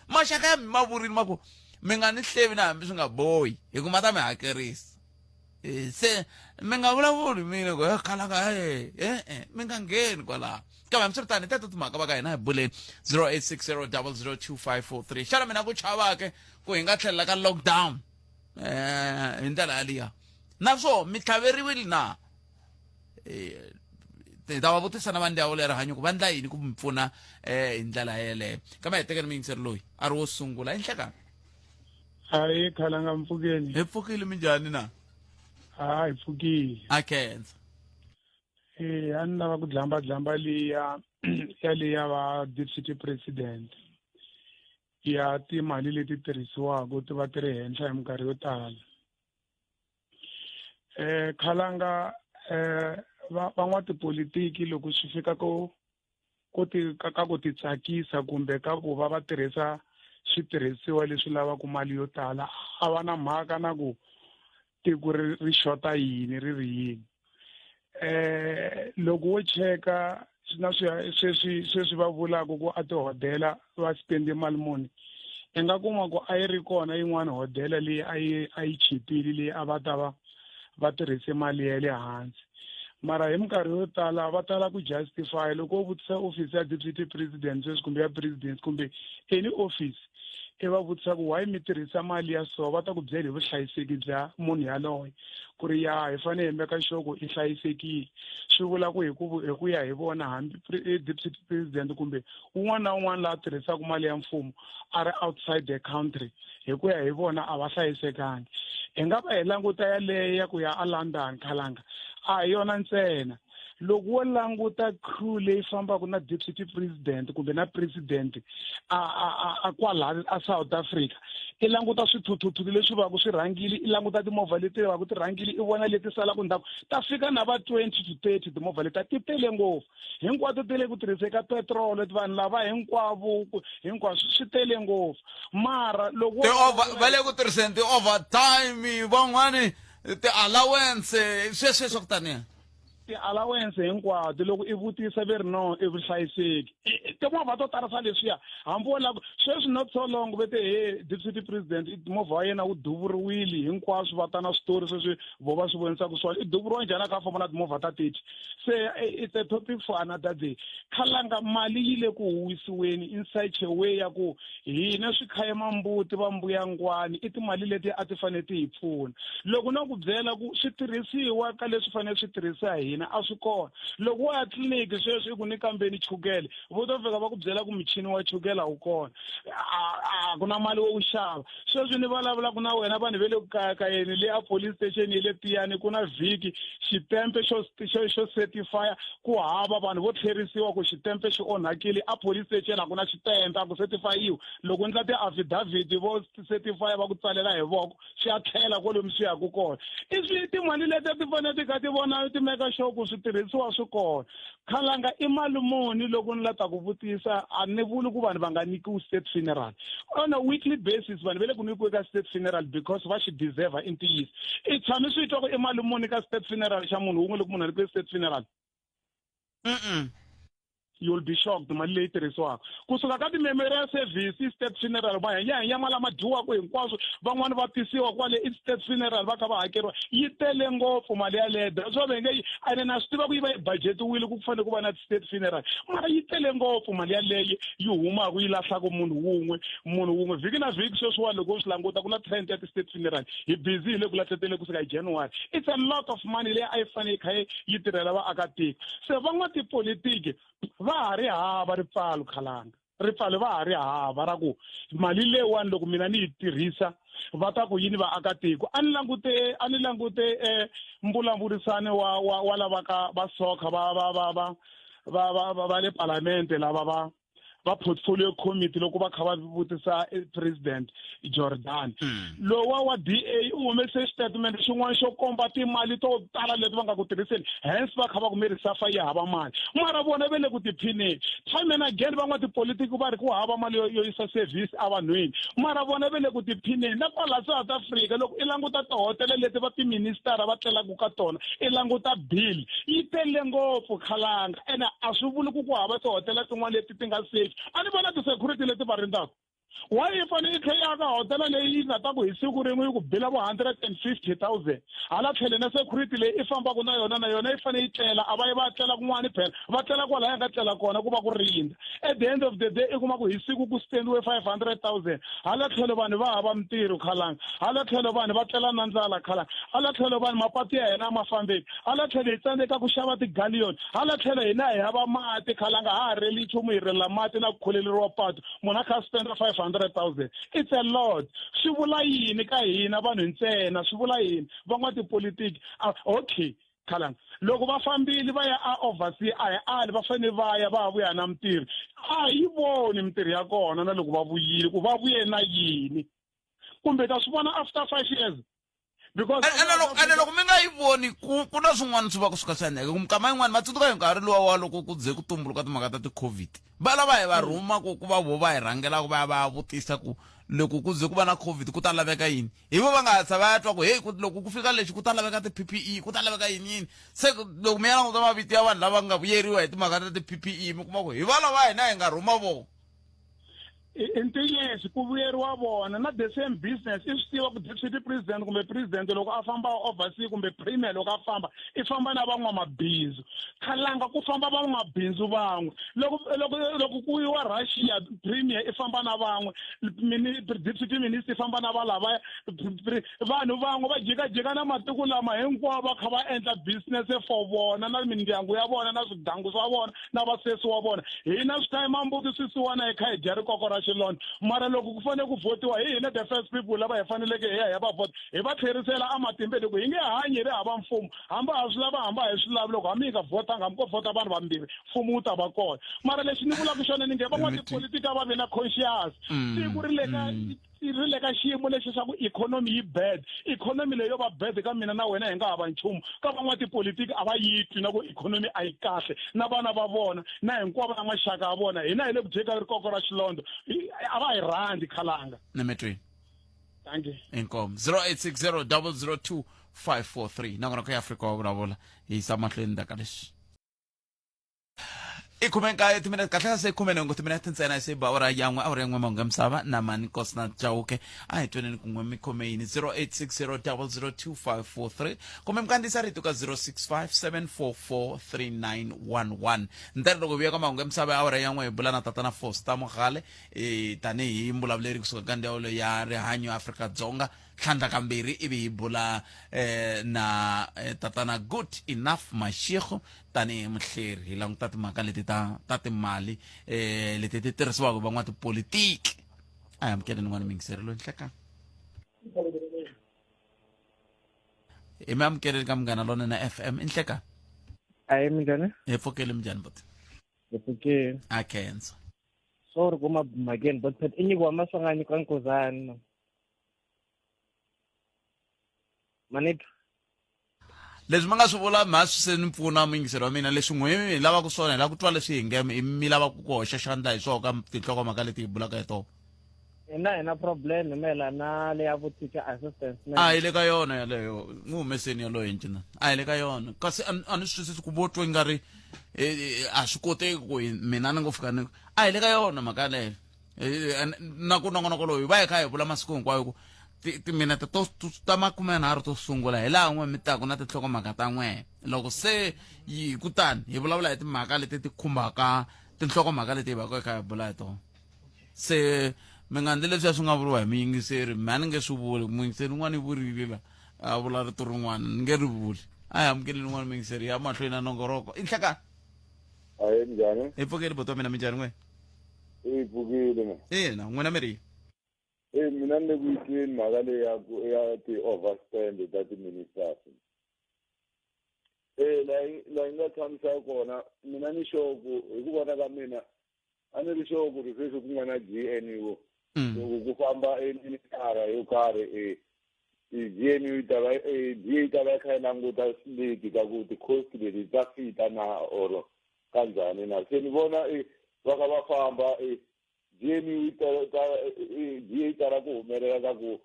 maxaka ya mi ma vurini ma ku mi nga ni hlevi na hambi swi nga bohi, hi ku ma ta mi hakerisa. Se mi nga vulavuli mina ku khalanga, e mi nga ngheni kwalaho. Kambe hambiswiritano, hi teto timhaka va ka hina hi buleni 0860 002543. Xana mina ku chavake ku hi nga tlhelela ka lockdown hi ndlela yaliya? Naswo mi tlhaveriwile na? Hi ta va vutisa na va ndzawulo ya rihanyo ku va ndla yini ku mi pfuna hi ndlela yeleyo. Kambe hi tekeni muyingiseri loyi a ri wo sungula hi nhlekani. Hayi, khalanga, mpfukeni. Hi pfukile, minjhani na? Hayi, pfukile. A khensa. A ni lava ku dlamba dlamba liya ya liya va deputy president ya timali leti tirhisiwaka ti va ti ri henhla hi minkarhi yo tala. Khalanga, va van'watipolitiki loko swi fika ku ku ti ka ku ti tsakisa kumbe ka ku va va tirhisa switirhisiwa leswi lavaka mali yo tala, a va na mhaka na ku tiko ri xota yini, ri ri yini. Loko wo cheka na sweswi sweswi va vulaka ku a tihodela va spende mali muni, i nga kuma ku a yi ri kona yin'wana hodela leyi a yi chipile, leyi a va ta va va tirhise mali ya le hansi. Mara hi minkarhi yo tala va tala ku justify. Loko wo vutisa office ya deputy president sweswi kumbe ya president kumbe any office, i va vutisa ku why mi tirhisa mali ya so, va ta ku byela hi vuhlayiseki bya munhu yaloye, ku ri ya hi fanele hi meka sure ku i hlayisekile. Swi vula ku hi ku ya hi vona, hambi deputy president kumbe un'wana na un'wana laha tirhisaka mali ya mfumo a ri outside the country, hi ku ya hi vona a va hlayisekangi. Hi nga va hi languta yaleyo ya ku ya a London, khalanga, a hi yona ntsena. Loko wo languta crew leyi fambaka na deputy president kumbe na president a kwala a South Africa, i languta swithuthuthu leswi va ku swi rhangile, i languta timovha leti va ku ti rhangile, i vona leti salaka ndzhaku, ta fika na va 20 to 30 timovha leti ti tele ngopfu, hinkwato ti le ku tirhise ka petrol. Vanhu lava hinkwavo hinkwaswo swi tele ngopfu. Mara loko va le ku tirhiseni ti-overtime, van'wani ti-allowance, sweswo swa ku taniya. Ti-allowance hinkwato loko i vutisa ve ri no i vuhlayiseki. Timovha to tarisa leswiya hambi wo lava sweswi not so long ve te he deputy president movha wa yena wu duvuriwile hinkwaswo va ta na switori sweswi vo va swi vonisaka swona i duvuriwa njhani a kha a famba na timovha ta 30 se it's a topic for another day. Khalanga mali yi le ku huwisiweni in such a way ya ku hina swikhayema mbuti va mbuya ngwani i timali leti a ti fanele ti hi pfuna. Loko no ku byela ku switirhisiwa ka leswi fanele swi tirhisa hina a swi kona. Loko wo ya tliliniki sweswi i ku ni kambeni chukele, vo to fika va ku byela ku muchini wa chukela wu kona, a ku na mali wo wu xava. Sweswi ni vulavulaka na wena vanhu ve le ku kayakayeni le a police station ye le Tiyani ku na vhiki xitempe xo xo xo certify ku hava vanhu vo tlherisiwa ku xitempe xi onhakile a police station a ku na xitempe a ku certifyiwi. Loko u endla ti-affidavit vo certify va ku tsalela hi voko swi ya tlhela kwalomu swi yaku kona. I swi timali leti a ti fanele ti kha ti vona ti make sure ku switirhisiwa swi kona. Khalanga i mali muni loko ni la ta ku vutisa a ni vuli ku vanhu va nga nyikiwi state funeral on a weekly basis vanhu va le ku nyikiwe ka state funeral because va xi deserve i ntiyiso. I tshame swi twa ku i mali muni ka state funeral xa munhu wun'we loko munhu a nyikiwe state funeral? Mm-mm. You'll be shocked mali leyi tirhisiwaka kusuka ka ti-memorial service i state funeral va hanya hanya mali lama dyiwaka hinkwaswo van'wani va tisiwa kwale i state funeral va kha va hakeriwa yi tele ngopfu mali yaleyo. That's why va nge ene na swi tiva ku yi va yi budgetiwile ku fanele ku va na state funeral mara yi tele ngopfu mali yaleyo yi humaka yi lahlaka munhu wun'we munhu wun'we vhiki na vhiki. Sweswiwani loko u swi languta ku na trend ya ti-state funeral hi busy hi le ku lahletele kusuka hi January. It's a lot of money leyi a yi fanele yi kha yi tirhela vaakatiko. Se van'watipolitiki va ha ri hava ripfalo khalanga ripfalo va ha ri hava ra ku mali leyiwani loko mina ni yi tirhisa va ta ku yini vaakatiko. A ni langute a ni langute mbulavurisano wa wa wa lava ka va soccer va va va va va va va va le palamente lava va va portfolio committee loko va kha va vutisa president Jordan. Lowa wa DA u humese statement xin'wana xo komba timali to tala leti va nga ku tirhiseni hence va kha va ku Mary Safa yi hava mali mara vona ve le ku tiphineni. Time and again van'watipolitiki va ri ku hava mali yo yisa service evanhwini mara vona ve le ku tiphineni. Na kwala South Africa loko i languta tihotela leti va tiministara va tlelaka ka tona i languta bill yi tele ngopfu khalanga ene a swi vuli ku ku hava tihotela tin'wana leti ti nga safe. A ni vona ti-security leti va rindzaka why yi fanele yi tlhela yi aka hotela leyi yi nga ta ku hi siku rin'we yi ku bila vo 150,000 hala tlhelo na security leyi i fambaka na yona na yona yi fanele yi tlela a va yi va tlela kun'wani phela va tlela kwalaya nga tlela kona ku va ku rindza. At the end of the day i kuma ku hi siku ku spendiwe 500,000 hala tlhelo vanhu va hava mintirho khalanga hala tlhelo vanhu va tlela na ndlala khalanga hala tlhelo vanhu mapatu ya hina a ma fambeki hala tlhelo hi tsandzeka ku xava tigaliyoni hala tlhelo hina hi hava mati khalanga ha ha reli nchumu hi relela mati na ku kholeleriwa patu munhu a kha a spenda 500,000. It's a lot. Swi vula yini ka hina vanhu ntsena? Swi vula yini van'watipolitiki? Okay khalanga loko va fambile va ya a oversea a hi ali va fanele va ya va ya vuya na mintirho a hi voni mintirho ya kona na loko va vuyile ku va vuye na yini kumbe ta swi vona after 5 years because ene loko mi nga yi voni ku na swin'wana swi va ku swi kha swi endleka ku mikama yin'wana ma tsundzuka hi nkarhi luwa wa loko ku ze ku tumbuluka timhaka ta ti-COVID va lava hi va rhuma ku ku va vo va hi rhangelaka va ya va ya vutisa ku loko ku ze ku va na COVID ku ta laveka yini hi vo va nga hatla va ya twa ku heyi loko ku fika lexi ku ta laveka ti-P_P_E ku ta laveka yini yini se loko mi ya languta mavito ya vanhu lava nga vuyeriwa hi timhaka ta ti-P_P_E mi kuma ku hi va lava hina hi nga rhuma vona. I ntiyiso ku vuyeriwa vona na the same business i swi tiva ku deputy president kumbe president loko a famba oversea kumbe premier loko a famba i famba na van'wamabindzu khalanga ku famba van'wamabindzu van'we loko loko loko ku yiwa Russia premier i famba na van'we deputy minister i famba na valavaya vanhu van'we va jikajika na matiko lama hinkwavo va kha va endla business for vona na mindyangu ya vona na swigangu swa vona na vasesi wa vona. Hina swi time mbuti swisiwana hi kha hi dya rikoko ra xilondza mara loko ku fanele ku votiwa hi hina the first people lava hi faneleke hi ya hi ya va vhota hi va tlherisela ematimbeni ku hi nge hanyi hi ri hava mfumo hambi ha swi lava hambi a hi swi lavi loko hambi hi nga vhotanga hambi ko vhota vanhu vambirhi mfumo wu ta va kona mara lexi ni vulaka xona ni nge van'watipolitiki a va vi na conscious siku ri le ka ri le ka xiyimo lexi xa ku ikhonomi yi bad ikhonomi leyi yo va bad ka mina na wena hi nga hava nchumu ka van'watipolitiki a va yi twi na ku ikhonomi a yi kahle na vana va vona na hinkwavo na maxaka ya vona hina hi le ku dyeka rikoko ra xilondza a va hi rhandzi khalanga Nemetweni. Thank you. Inkomo 0860 002. 543 nakona ku ya Afrika wa vulavula hi yisa mahlweni ndzhaku ka leswi i khume nkaye timinete kahle kahle se khume nhungu timinete ntsena se ba awara yan'we awara yan'we mahungu ya misava na mani nkosina chauke a hi tweneni kun'we mi khome yini 0860002543 kumbe mi kandziyisa rito ka 0657443911 ntsena loko hi vuya ka mahungu ya misava ya awara yan'we hi bula na tatana foster mogale e, tanihi mbulavuleri kusuka ka ndzawulo ya rihanyo afrika-dzonga tlhandlakambirhi ivi hi bula eh, na eh, tatana good enough mashego tanihi muhleri hi languta timhaka leti ta ta timali eh, leti ti tirhisiwaka hi van'watipolitiki a hi amukeleni n'wana mingiseri loyi nhlekani hi mi amukeleni ka munghana lonene fm i nhlekani ayi minjhani hi pfukele minjhani buti hi pfukile a khensa sorry ku mabumhakeni but i nyiko wa maswanganyi ka nkozani manito leswi mi nga swi vula mha swi se ni pfuna muyingiseri wa mina leswi n'we hi lavaka swona hi lava ku twa leswi hi nge mi lava ku hoxa xandla hi swona ka tinhlokomhaka leti hi bulaka hi tona hina hi na problem hi mayelana na leya vo teacher assistance a hi le ka yona yaleyo n'wi humeseni yaloyo hi a hi le ka yona kasi a ni swi twisisi ku vo twa i nga ri eh, eh, a swi koteki ku mina ni ngo fika ni a hi le ka yona mhaka yaleyo Eh, na ku nongonoko lowu hi va hi kha hi vula masiku hinkwayo ku timinete to ta makumenharhu to sungula hi laha n'we mi taku na tinhlokomhaka ta n'we loko se yi kutani hi vulavula hi timhaka leti ti khumbaka tinhlokomhaka leti hi vaka hi kha hi bula hi tona se mi nga ndli leswiya swi nga vuriwa hi muyingiseri mi a ni nge swi vuli muyingiseri un'wana i vurile la a vula rito rin'wana ni nge ri vuli a hi amukeli rin'wana muyingiseri ya mahlweni na nongoroko i nhlekani ahe minjhani hi pfukeli buti wa mina minjhani n'we i pfukile ma ina n'wina mi ri e mina ni le ku yi tweni mhaka leyi ya ku ya ti-overspend ta ti-ministers e la yi la yi nga tshamisa kona mina ni sure ku hi ku vona ka mina a ni ri sure ku ri sweswi ku nga na G_N_U loko ku famba e ministara yo karhi e i-G_N_U yi ta va e D_A yi ta va yi kha yi languta leti ka ku ti-cost leti ta fita na or kanjhani na se ni vona e va kha va famba e GNU yi tala DA yi tala ku humelela ka ku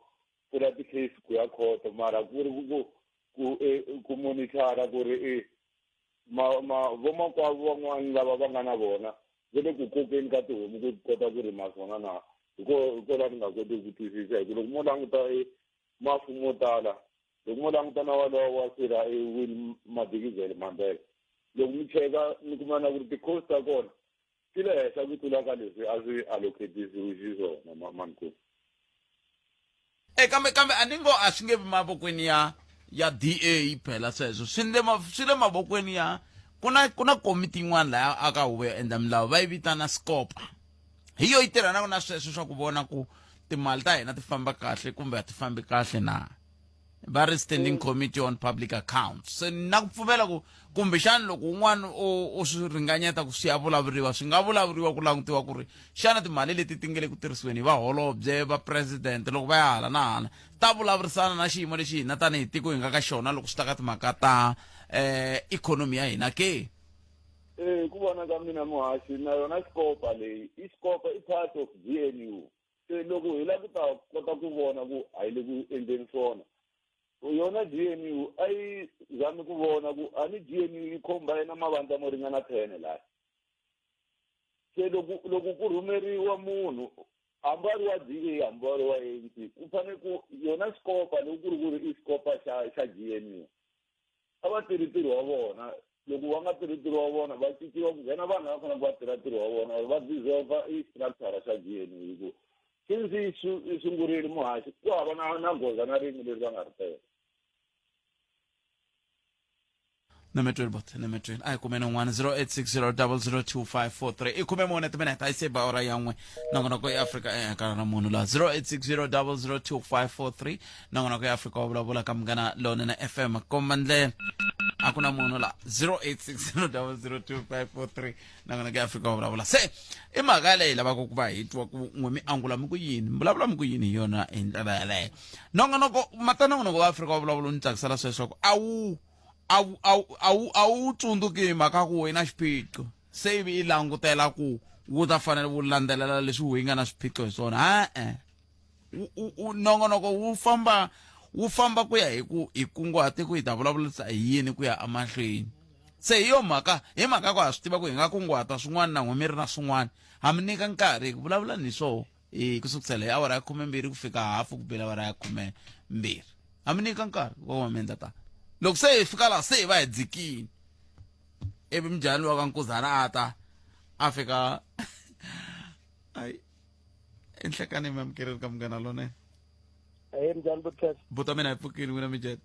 pfula ti-case ku ya khoto mara ku ri ku ku ku monitor ku ri e ma ma vomakwavo van'wana lava va nga na vona va le ku kokeni ka tihomu ku kota ku rima swona na hiko hikola ni nga koti ku twisisa hi ku loko mo languta e mafu mo tala loko mo languta na walowo wa sirha e Winnie Madikizela Mandela loko mi cheka mi kuma na ku ri ti-cost ta kona ti le henhla ku tlula ka leswi a swi allocatisiwe xiswona mankulu e kambe kambe a ni ngo a swi nge vi mavokweni ya ya DA phela sweswo swi le swi le mavokweni ya ku na ku na komiti yin'wana laha aka huvo yo endla milawu va yi vitana scopa hi yo yi tirhanaka na sweswo swa ku vona ku timali ta hina ti famba kahle kumbe a ti fambi kahle na va ri standing mm. committee on public accounts se na ku pfumela ku kumbexana loko un'wana u swi ringanyeta ku swi ya vulavuriwa swi nga vulavuriwa ku langutiwa ku ri xana timali leti ti nge le ku tirhisiweni hi vaholobye va president loko va ya hala na hala ta vulavurisana na xiyimo lexi hina tanihi tiko hi nga ka xona loko swi ta ka timhaka ta um ikhonomi ya hina ke Eh ku vona ka mina muhaxi na yona xikopa leyi i xikopa i part of GNU se loko hi lava ku ta kota ku vona ku a yi le ku endleni swona yona GNU a yi zami ku vona ku a ni GNU yi combine mavandla mo ringana 10 laha se loko loko ku rhumeriwa munhu hambi a ri wa DA hambi a ri wa ANC ku fanele ku yona xikopa loko ku ri ku ri i xikopa xa xa GNU a va tirhi ntirho wa vona loko va nga tirhi ntirho wa vona va cinciwa ku nghena vanhu lava faneleke va tirha ntirho wa vona or va dissolve i structure xa GNU hi ku since yi sungurile muhaxi ku hava na na goza na rin'we leri va nga ri teka nemetweni bot nemetweni a hi kumeni un'wana 0860002543 i khume mune timinete a yi se ba ora ya n'we nongonoko ya afrika e kana na munhu laha 0860002543 nongonoko ya afrika wa vulavula ka munghana lonene fm komba ndlela a ku na munhu la 0860002543 nongonoko ya afrika wa vulavula se i mhaka yaleyo hi lavaka ku va hi twa ku n'we mi angula mi ku yini mi vulavula mi ku yini hi yona hi ndlela yaleyo nongonoko mata nongonoko wa afrika wa vulavula ni tsakisela sweswo ku a wu a wu a wu a wu a wu tsundzuki hi mhaka ku wena xiphiqo se ivi i langutela ku wu ta fanele wu landzelela leswi wu yi nga na swiphiqo hi swona e-e nongonoko wu famba wu famba ku ya hi ku hi kunguhate ku hi ta vulavurisa hi yini ku ya emahlweni. Se hi yo mhaka hi mhaka ku ha swi tiva ku hi nga kunguhata swin'wana na n'we mi ri na swin'wana ha mi nyika nkarhi ku vulavulani hi swoho hi ku sukusela hi awara ya 12 ku fika hafu ku bela awara ya 12 ha mi nyika nkarhi wa wa mi endla tano. Loko se hi fika laha se hi va hi dzikini ivi mujhani wa ka Nkuzana a ta a fika ayi enhlekani mi amukeleni ka Munghana Lonene. Ahee, minjhani Butcat? Buta mina hi pfukile n'wina minjhani?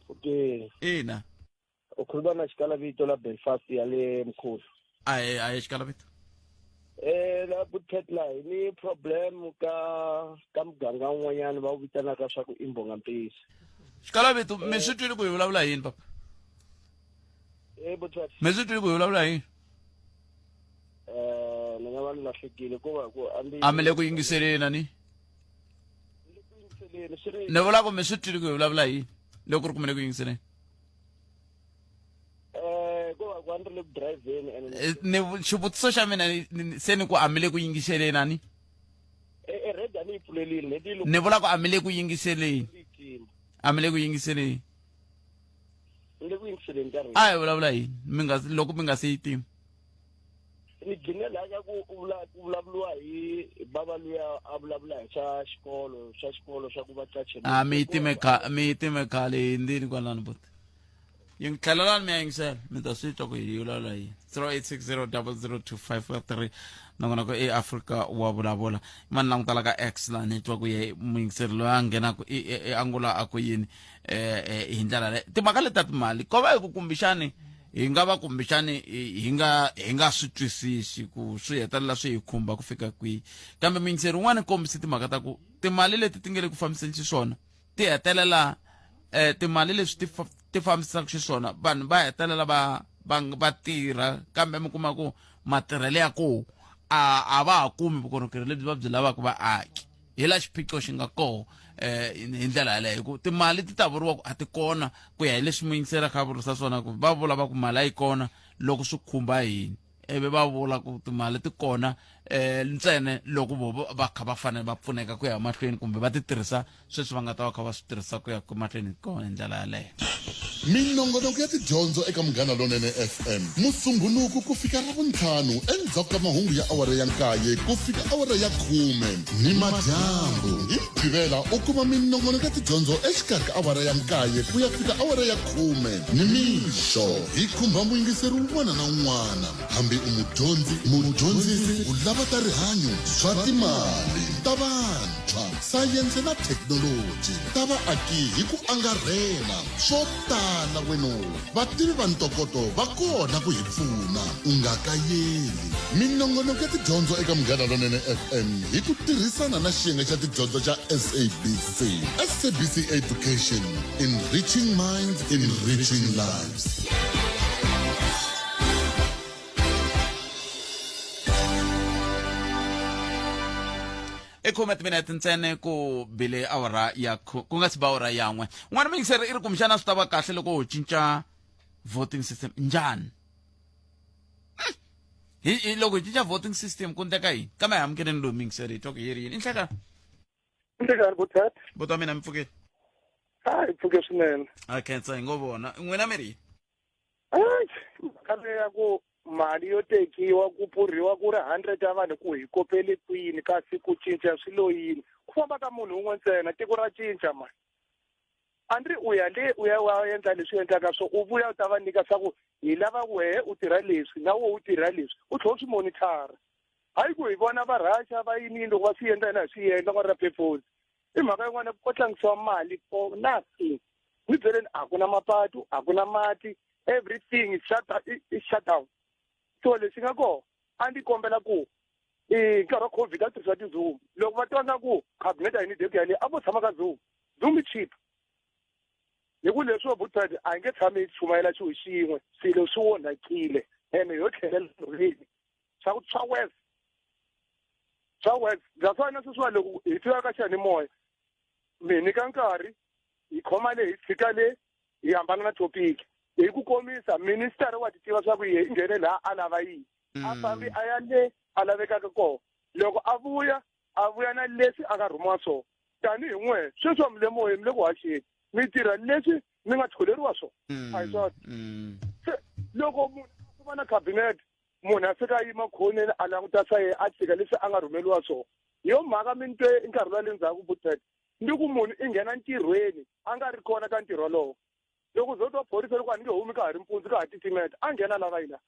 Pfukile. Ina. U khuluma na xikalavito la Belfast ya le Mkhuhlu. Ahee, ahee xikalavito. La Butcat la hi ni problem ka ka muganga wun'wanyana va wu vitanaka swa ku i Mbongampisi. Xikalavito, mi swi twile ku hi vulavula hi yini papa? Butcat. Mi swi twile ku hi vulavula hi yini? Ni nga va ni lahlekile ko va ku a ndzi A mi le ku yingiseleni a ni? yingiseleni swi ri Ni vula ku mi swi twile ku hi vulavula hi yini loko ku ri ku mi le ku yingiseleni. Ko va ku a ni ri le ku driveni and Ni xivutiso xa mina se ni ku a mi le ku yingiseleni a ni? Radio a ni yi pfulelile ni ti Ni vula ku a mi le ku yingiseleni. A mi le ku yingiseleni. Ni le ku yingiseleni ka A hi vulavula hi yini mi nga loko mi nga se yi tima? Ni gcine laha ka ku u vula ku vulavuriwa hi bava luya a vulavula hi swa xikolo swa xikolo swa ku va qache. A mi yi time kha mi yi time khale hi hindzini kwalano buti. Ying tlhelelani mi ya yingisela mi ta swi twa ku hi vulavula hi yini. 0860002553 nongonoko e Afrika wa vulavula. Mani langutala ka X laha ni twa ku ye muyingiseri loyi a nghenaku i angula a ku yini hi ndlela leyi timhaka leti ta timali ko va hi ku kumbexani hi nga va kumbexani hi nga hi nga swi twisisi ku swi hetelela swi hi khumba ku fika kwihi kambe muyingiseri un'wana kombise timhaka ta ku timali leti ti nge le ku fambiseni xiswona ti hetelela timali leswi ti fambisaka xiswona vanhu va hetelela va va va tirha kambe mi kuma ku matirhelo ya koho a va ha kumi vukorhokeri lebyi va byi lavaka vaaki. Hi la xiphiqo xi nga koho hi ndlela yaleyo hi ku timali ti ta vuriwa ku a ti kona ku ya hi leswi muyingiseri a kha a vurisa swona ku va vula va ku mali a yi kona loko swi khumba hina ivi va vula ku timali ti kona ntsena loko vo va kha va fanele va pfuneka ku ya mahlweni kumbe va ti tirhisa sweswi va nga ta va kha va swi tirhisa ku ya mahlweni kona hi ndlela yaleyo. Minongonoko ya tidyondzo eka Munghana Lonene FM, Musumbhunuku ku fika Ravuntlhanu endzhaku ka mahungu ya awara ya nkaye ku fika awara ya khume nimadyambu. Hi Mugqivela u kuma minongonoko ya tidyondzo exikarhi ka awara ya nkaye ku ya fika awara ya khume nimixo. Hi khumba muyingiseri wun'wana na wun'wana, hambi u mudyondzi, mudyondzisi, u lava ta rihanyo, swa timali, ta vantshwa, sayense na thekinoloji, ta vaaki hi ku angarhela, swo tala weno. Vativi va ntokoto va kona ku hi pfuna. U nga kayeli. Minongonoko ya tidyondzo eka Munghana Lonene FM hi ku tirhisana na xiyenge xa tidyondzo xa SABC. SABC Education, enriching minds, enriching lives. I khume timinete ntsena ku bile awara ya ku nga si ba awara yan'we. N'wana muyingiseri i ri kumbexana swi ta va kahle loko ho cinca voting system njhani? Hi hi loko hi cinca voting system ku ndleka yini? Kambe hi amukeleni loyi muyingiseri hi twa ku yi ri yini. I nhlekani. Nhlekani Buthat. Buti wa mina mi pfukile? A hi pfuke swinene. A khensa hi ngo vona. N'wina mi ri yini? Mhaka leyi ya ku mali yo tekiwa ku pfurhiwa ku ri 100 ya vanhu ku hi kopele kwini kasi ku cinca swilo yini ku famba ka munhu un'we ntsena tiko ra cinca mani a ni ri u ya le u ya wa endla leswi endlaka swo u vuya u ta va nyika swa ku hi lava wehe u tirha leswi na wehe u tirha leswi u tlhela u swi monithara hayi ku hi vona va Russia va yini loko va swi endla hina hi swi endla nga ri na purpose i mhaka yin'wana ko tlangisiwa mali for nothing ni byeleni a ku na mapatu a ku na mati everything is shut, is shut down so lexi nga kona a ndzi kombela ku i nkarhi wa COVID a tirhisiwa ti-Zoom loko va tiva nga ku cabinet a yi ni ku ya le a vo tshama ka Zoom Zoom i cheap hi ku leswi wa a hi nge tshami hi chumayela xilo xin'we swilo swi onhakile ene yo tlhelela nhoveni swa ku swa worse swa worse bya fana sweswiwa loko hi fika ka xiyanimoya mi nyika nkarhi hi khoma le hi tshika le hi hambana na topic hi ku komisa minister wa ti tiva swa ku ye i nghene laha a lava yini a fambi a ya le a lavekaka kona loko a vuya a vuya na leswi a nga rhumiwa swona. Tanihi n'we sweswi wa mi le moyeni, mi le ku haxeni, mi tirha leswi mi nga tholeriwa swona. A hi swona? Se loko munhu a va na cabinet, munhu a fika a yima khoneni a languta swa yena, a tshika leswi a nga rhumeriwa swona. Hi yo mhaka mi ni twe nkarhi wa le ndzhaku Buthet, ni ku munhu i nghena ntirhweni a nga ri kona ka ntirho wolowo. Loko zo twa phorisa loko a ni nge humi ka ha ri mpundzu, ka ha titimeta, a nghena lava yina.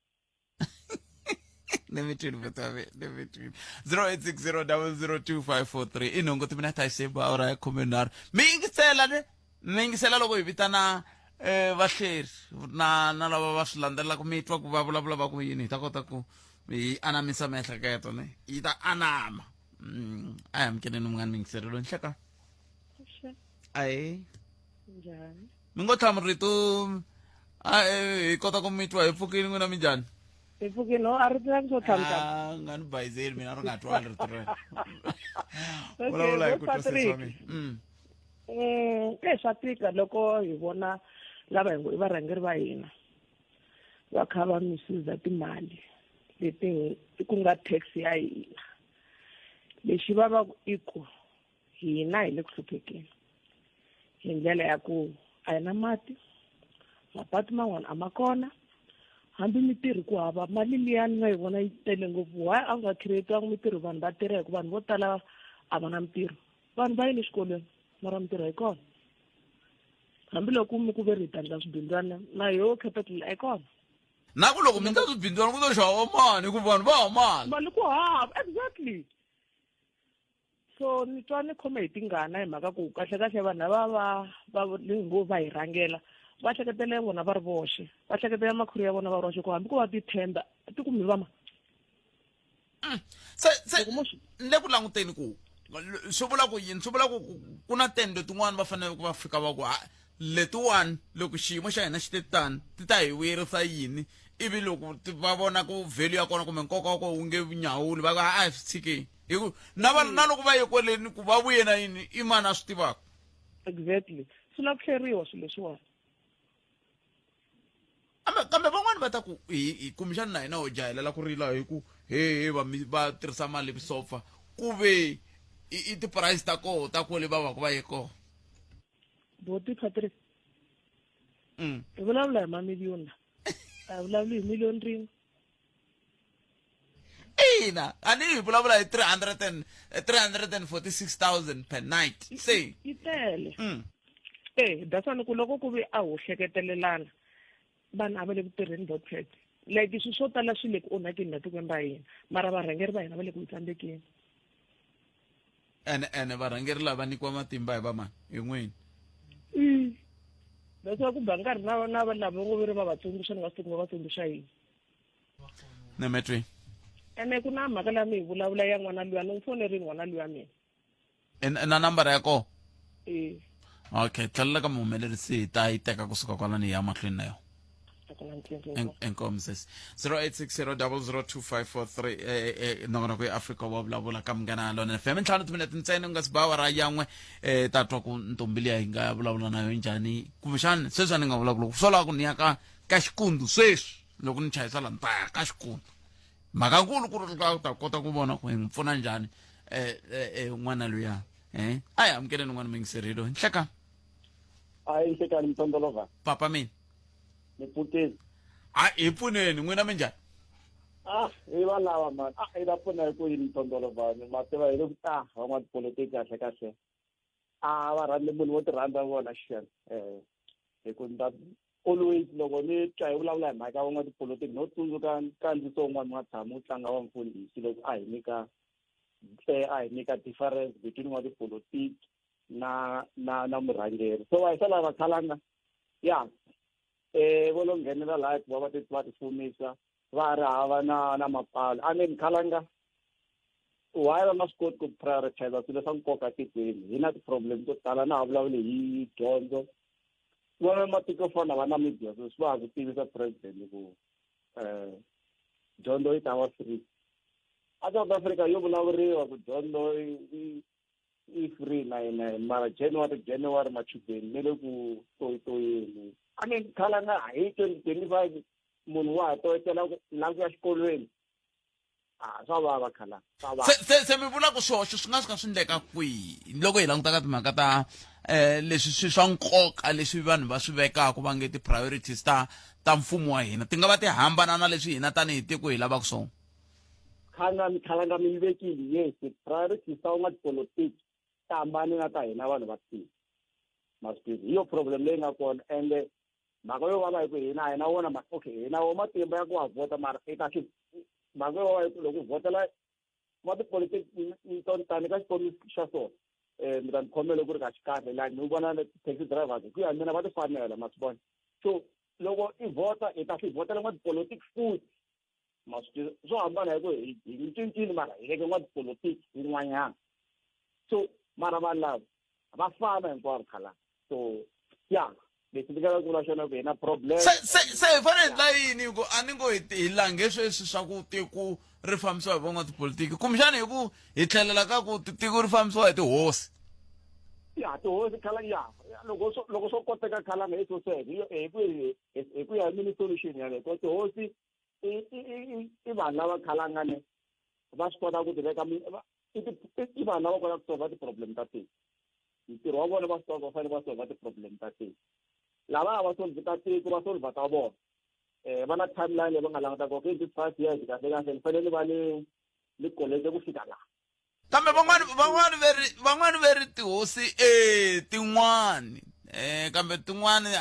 Ni mi twini vutave, ni mi twini. 0860002543 i nhungu timinete a xi awara ya 13. Mi yingisela ne, mi yingisela loko hi vitana vahleri na lava va swi landzelelaka, mi twa ku va vulavula va ku yini, hi ta kota ku hi anamisa miehleketo ne, yi ta anama. A hi amukeleni munghana muyingiseri loyi. Nhleka. Ahe. Njhani? Mi ngo tlhamu rito a hi kota ku mi twa. Hi pfukile, n'wina minjhani? Hi pfukile. No, a ri tiva swo tlhamu. Ah, nga ni bayizeli mina, ri nga twali rito rero. Vulavula hi ku twa sesi wa mina. E swa tika loko hi vona lava hi ngo i varhangeri va hina va kha va misuza timali leti ku nga tax ya hina. Lexi va va i ku hina hi le ku hluphekeni hi ndlela ya ku a hi na mati, mapatu man'wana a ma kona, hambi mitirho ku hava. Mali liyani nga yi vona yi tele ngopfu, why a nga create-wangi mitirho vanhu va tirha? Hikuva vanhu vo tala a va na mitirho. Vanhu va yile exikolweni mara mitirho yi kona, hambiloko mi ku ve ri hi ta endla swibindzwana na yo capital a yi kona. Na ku loko mi endla swibindzwana ku to xava mani? Hikuva vanhu va hava mali. Mali ku hava, exactly. So ni twa ni khome hi tingana hi mhaka ku kahle kahle vanhu lava va va ngo va hi rhangela va hleketele vona va ri voxe, va hleketela makhuri ya vona va ri voxe, ku hambi ku va tithenda ti kumi va ma. Se ni le ku languteni ku swi vula ku yini, swi vula ku ku na tende tin'wani va fanele ku va fika va ku ha letiwani, loko xiyimo xa hina xi te tani ti ta hi vuyerisa yini, ivi loko va vona ku value ya kona kumbe nkoka wa kona wu nge nyawuli, va ku a hi swi tshikeni, hi ku na va na loko va ye kwaleni ku va vuye na yini, i mani a swi tivaka? Exactly, swi lava ku hleriwa swilo leswiwani. Kambe van'wani va ta ku hi kumbexana na hina ho jahelela ku rila hi ku he va va tirhisa mali vusopfa, ku ve i ti-price ta koho ta kwale va va ku va ye koho. Boti Patrick, hi vulavula hi mamiliyoni la, a hi vulavuli hi miliyoni rin'we. Ina, a ni hi vulavula hi 300 and 346,000 per night se. Yi tele. Eh, that's why ku loko ku ve a ho hleketelelana, vanhu a va le ku tirheni botpet, like swilo swo tala swi le ku onhakeni la tikweni ra hina, mara varhangeri va hina va le ku hi tsandzekeni. Ene varhangeri lava nyikiwa matimba hi vamani? Hi n'wini. That's why ku ba nkarhi na lava ngo ve ri va va tsundzuxa, ni nga swi tivi ku va va tsundzuxa yini. Nemetwi. Ene ku na mhaka leyi mi yi vulavula ya n'wana luya, ni n'wi fonerini n'wana luya mina. Na nambara ya kona? E. Okay, tlhelela ka muhumelerisi, hi ta yi teka kusuka kwalani hi ya mahlweni na yona. Inkomu sesi. 0860002543, nongonoko ya Afrika wa vulavula ka Munghana Lonene FM. 5 timinete ntsena ku nga si ba awara yan'we. Ta twa ku ntombi liya hi nga vulavula na yo njhani, kumbexani sweswi a ni nga vulavula ku swo lava ku ni ya ka xikundu sweswi, loko ni chayisa la ni ta ya ka xikundu. Mhaka nkulu ku ri ta kota ku vona ku hi n'wi pfuna njhani n'wana luya. A hi amukeleni n'wana muyingiseri loyi. Nhleka. A yi nhlekani mtondolova. Papa mina. Ni pfukile. A hi pfuneni, n'wina minjhani? Ah, hi va lava mani. Ah, hi ta pfuna hi ku yini mtondolova? Ma tiva hi le ku ta van'watipolitiki kahle kahle. A va rhandzi munhu wo ti rhandza vona xem. Hi ku ni ta always loko ni twa hi vulavula hi mhaka ya van'watipolitiki no tsundzuka nkandziso wun'wana wa tshama wu tlanga wa mfundhisi loko a hi nyika difference between n'watipolitiki na murhangeri. So va hisa lava khalanga ya vo lo nghenela laha ku va va ti va ti fumisa va ri hava na mapfalo. I mean, khalanga, why va nga swi koti ku prioritize swilo swa nkoka tikweni? Hi na ti-problem to tala, na ha vulavuli hi dyondzo. Vona matiko yo fana na va Namibia sweswi va ha ku tivisa president ku dyondzo yi ta va free. A South Africa yo vulavuriwa ku dyondzo i free na yena, mara January machudeni ne le ku toyitoyeni. I mean, khalanga, hi 2025 munhu wa ha toyitela ku la ku ya xikolweni. A swa vava khala swa vava. Se se se mi vula ku swihoxo swi nga suka swi ndleka kwihi loko hi languta ka timhaka ta eh leswi swi swa nkoka leswi vanhu va swi vekaka va nge ti-priorities ta ta mfumo wa hina ti nga va ti hambana na leswi hina tanihi tiko hi lavaka swona. Khanga khalanga mi yi vekile yes priorities ta van'watipolitiki ti hambane na ta hina vanhu va tiko ma swi tivi hi yo problem leyi nga kona ende mhaka yo vava hi ku hina a hi na wona ma okay hi na wo matimba ya ku wa vhota mara i ta swi mhaka yo vava hi ku loko u vhotela va tipolitiki tani ka xikombiso xa so um mi ta ni khomela ku ri ka xikahle like ni vona taxi drivers hi ku ya mina va ti fanela ma swi vona so loko i vhota i ta swi vhotela n'watipolitiki futhi ma swi tiva swo hambana hi ku hi hi cincile mara hi veke n'watipolitiki wun'wanyana so mara vanhu lava va fana hinkwavo khala so ya leswi ndzi nga ku vula xona ku hi na problem se se se hi fanele hi endla yini hi ku a ni ngo hi hi langhe sweswi swa ku tiko ri fambisiwa hi van'watipolitiki kumbexana hi ku hi tlhelela ka ku tiko ri fambisiwa hi tihosi ya tihosi khala ya loko swo loko swo koteka khalanga hi soseke hi ku hi ku ya hi mini solution yaleyo ko tihosi i i i i vanhu lava khalanga ne va swi kota ku ti veka i vanhu lava kotaka ku solva ti-problem ta tiko ntirho wa vona va swi tiva va fanele va solva ti-problem ta tiko lava a va solvi ta tiko va solva ta vona um va na timeline leyi va nga langutaka okay in this 5 years kahle kahle ni fanele ni va ni ni koleke ku fika laha kambe van'wani van'wani ve ri van'wani ve ri tihosi e tin'wani um kambe tin'wani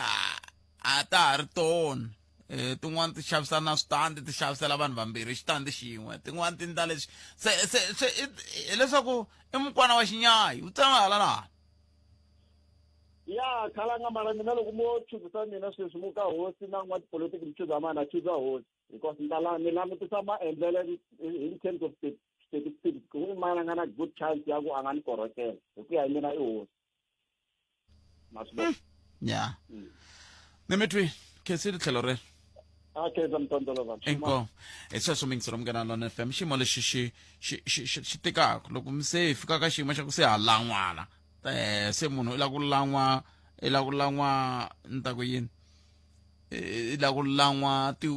a ta ha ri tona um tin'wani ti xavisa na switandi ti xavisela vanhu vambirhi xitandi xin'we tin'wani ti ndla leswi se se se hileswaku i mukwana wa xinyayi wu tsema hala na hala ya khalanga mara mina loko mo chuzisa mina sweswi mu ka hosi na n'watipolitiki mi chuza mani a chuza hosi because ni ta ni langutisa maendlelo in terms of statistics ku i mani a nga na good chance ya ku a nga ni korhokela hi ku ya hi mina i hosi ma swi vona ya ni mi twi khensile tlhelo rero a khensa mtondolo vanhu inkomu hi sweswo mingiselo munghana lona fm xiyimo lexi xi xi xi xi xi tikaka loko mi se hi fika ka xiyimo xa ku se ha lan'wana um se munhu i lava ku lan'wa i lava ku lan'wa ni ta ku yini i lava ku lan'wa ti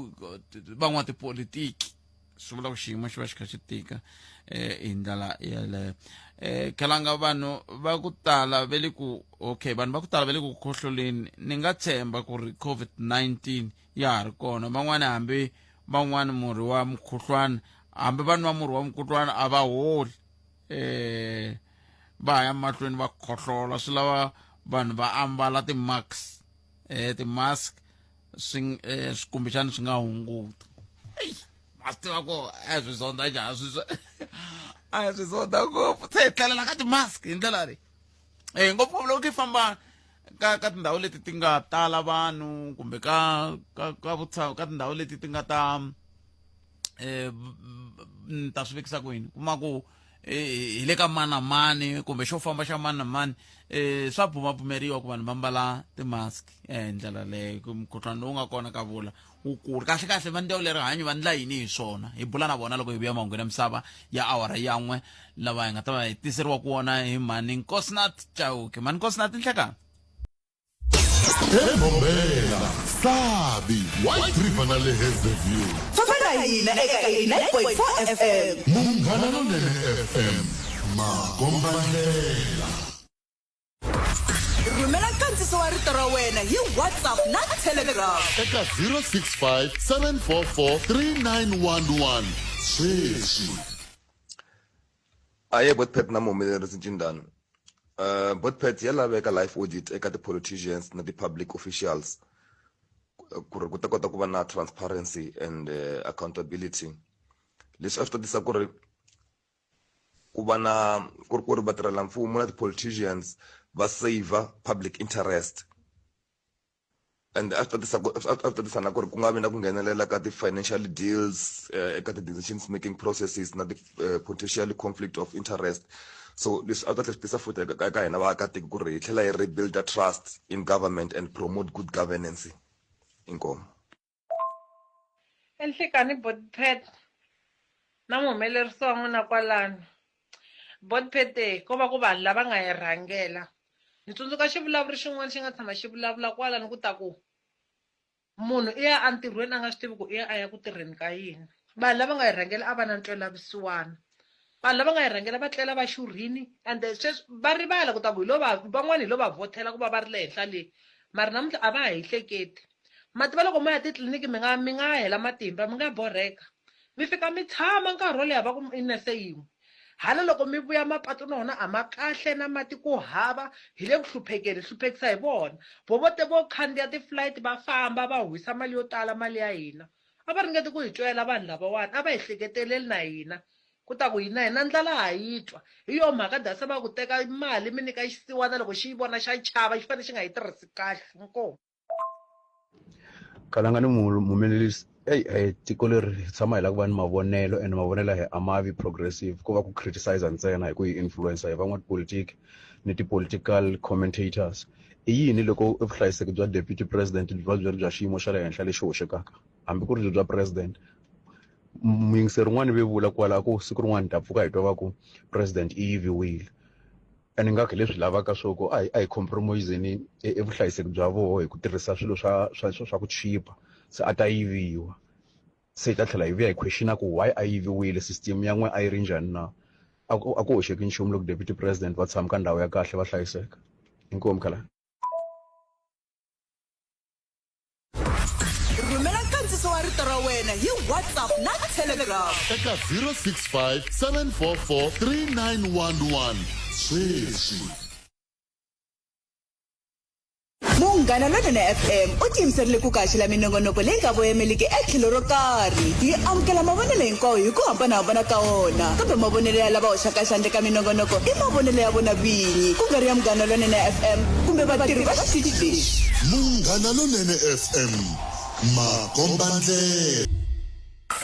van'watipolitiki swi vula ku xiyimo xi va xi kha xi tika um hi ndlela yeleyo um khalanga vanhu va ku tala ve le ku okay vanhu va ku tala ve le ku khohloleni ni nga tshemba ku ri COVID-19 ya ha ri kona van'wani hambi van'wani murhi wa mukhuhlwana hambi va nwa murhi wa mukhuhlwana a va holi um va ya mahlweni va khohlola swi lava vanhu va ambala ti-mask um ti-mask swi eh, kumbexana swi nga hunguta eyi ma swi tiva ku a hi swi zonda njhani swi a hi swi zonda ngopfu se hi tlelela ka ti-mask hi ndlela leyi e ngopfungopfu loko hi famba ka ka tindhawu leti ti nga tala vanhu kumbe ka ka ka vutshamo ka tindhawu leti ti nga ta eh ni ta swi vekisa ku yini kuma ku eh, hi le ka mani na mani kumbe xo famba xa mani na mani eh swa bumabumeriwa ku vanhu va mbala ti-mask eh hi ndlela leyo ku mukhuhlwani lowu nga kona ka vula wu kula kahle kahle va ndzawulo ya rihanyo va ndla yini hi swona hi bula na vona loko hi vuya mahungwini ya misava ya awara yan'we lava hi nga ta va hi tiseriwa ku wona hi mhani nkosinath chauke mhani nkosinath nhlekani Embombela, Sabi, White River na le Hazyview. Famba na hina eka 89.4 FM. Munghana Lonene FM, makombandlela. Rhumela nkandziso wa rito ra wena hi WhatsApp na Telegram. Eka 065 744 3911 sweswi. Ahee Botpet na muhumelerisi Ncindani. Uh, Botpet ya laveka life audit eka ti-politicians na ti-public officials ku ri ku ta kota ku va na transparency and uh, accountability leswi a swi ta tisa ku ri ku va na ku ri ku ri vatirhelamfumo na ti-politicians va saver public interest and a swi ta tisa ku a swi ta tisa na ku ri ku nga vi na ku nghenelela ka ti-financial deals eh, eka ti-decisions making processes na ti-potential eh, conflict of interest so leswi a swi ta tlhela swi tisa futhi eka ka hina vaakatiko ku ri hi tlhela hi rebuilda trust in government and promote good governance inkomu Enhlekani Botpet na muhumelerisi wa n'wina kwalano. Botpet ko va ku vanhu lava nga hi rhangela. Ni tsundzuka xivulavuri xin'wana xi nga tshama xi vulavula kwalano ku ta ku munhu i ya entirhweni a nga swi tivi ku i ya a ya ku tirheni ka yini. Vanhu lava nga hi rhangela a va na ntwelavusiwana. Vanhu lava nga hi rhangela va tlela va xurhini ende sweswi va rivala ku ta ku hi lo va van'wana hi lo va vhothela ku va va ri le henhla le mara namuntlha a va ha hi hleketi. Ma tiva loko mo ya titliliniki mi nga mi nga hela matimba mi nga borheka mi fika mi tshama nkarhi wo leha va ku i nese yin'we hala loko mi vuya mapatu na wona a ma kahle na mati ku hava hi le ku hluphekeni hi hluphekisa hi vona vo vo te vo khandziya ti-flight va famba va hwisa mali yo tala mali ya hina a va ringeti ku hi twela vanhu lavawani a va hi hleketeleli na hina ku ta ku hina hina ndlala ha yi twa hi yo mhaka dasa va ku teka mali mi nyika xisiwana loko xi yi vona xa chava xi fanele xi nga yi tirhisi kahle inkomu Kalanga ni muhumelerisi eyi e tiko leri hi tshama hi lava ku va ni mavonelo and mavonelo ya hina a ma vi progressive ko va ku criticize ntsena hi ku hi influencer hi van'watipolitiki ni ti-political commentators i yini loko vuhlayiseki bya deputy president byi va byi ri bya xiyimo xa le henhla lexi hoxekaka hambi ku ri byi bya president muyingiseri un'wana ve vula kwala ku siku rin'wana hi ta pfuka hi twa va ku president i yiviwile and ingaku hi leswi lavaka swo ku a hi a hi compromise-ni e vuhlayiseki bya voho hi ku tirhisa swilo swa swa swa ku chipa se a ta yiviwa se hi ta tlhela hi vuya hi questiona ku why a yiviwile system ya n'we a yi ri njhani na a ku a ku hoxeki nchumu loko deputy president va tshama ka ndhawu ya kahle va hlayiseka inkomu khala Rhumela nkandziso wa rito ra wena hi WhatsApp na Telegram. Eka 065 744 3911 sweswi. Munghana Lonene FM u tiyimiserile ku kaxela minongonoko leyi nga voyemeliki etlhelo ro karhi. Yi amukela mavonelo hinkwawo hi ku hambanahambana ka wona, kambe mavonelo ya lava hoxaka xandla eka minongonoko i mavonelo ya vona vinyi, ku nga ri ya Munghana Lonene FM kumbe vatirhi va xitichi lexi. Munghana Lonene FM, makombandlela.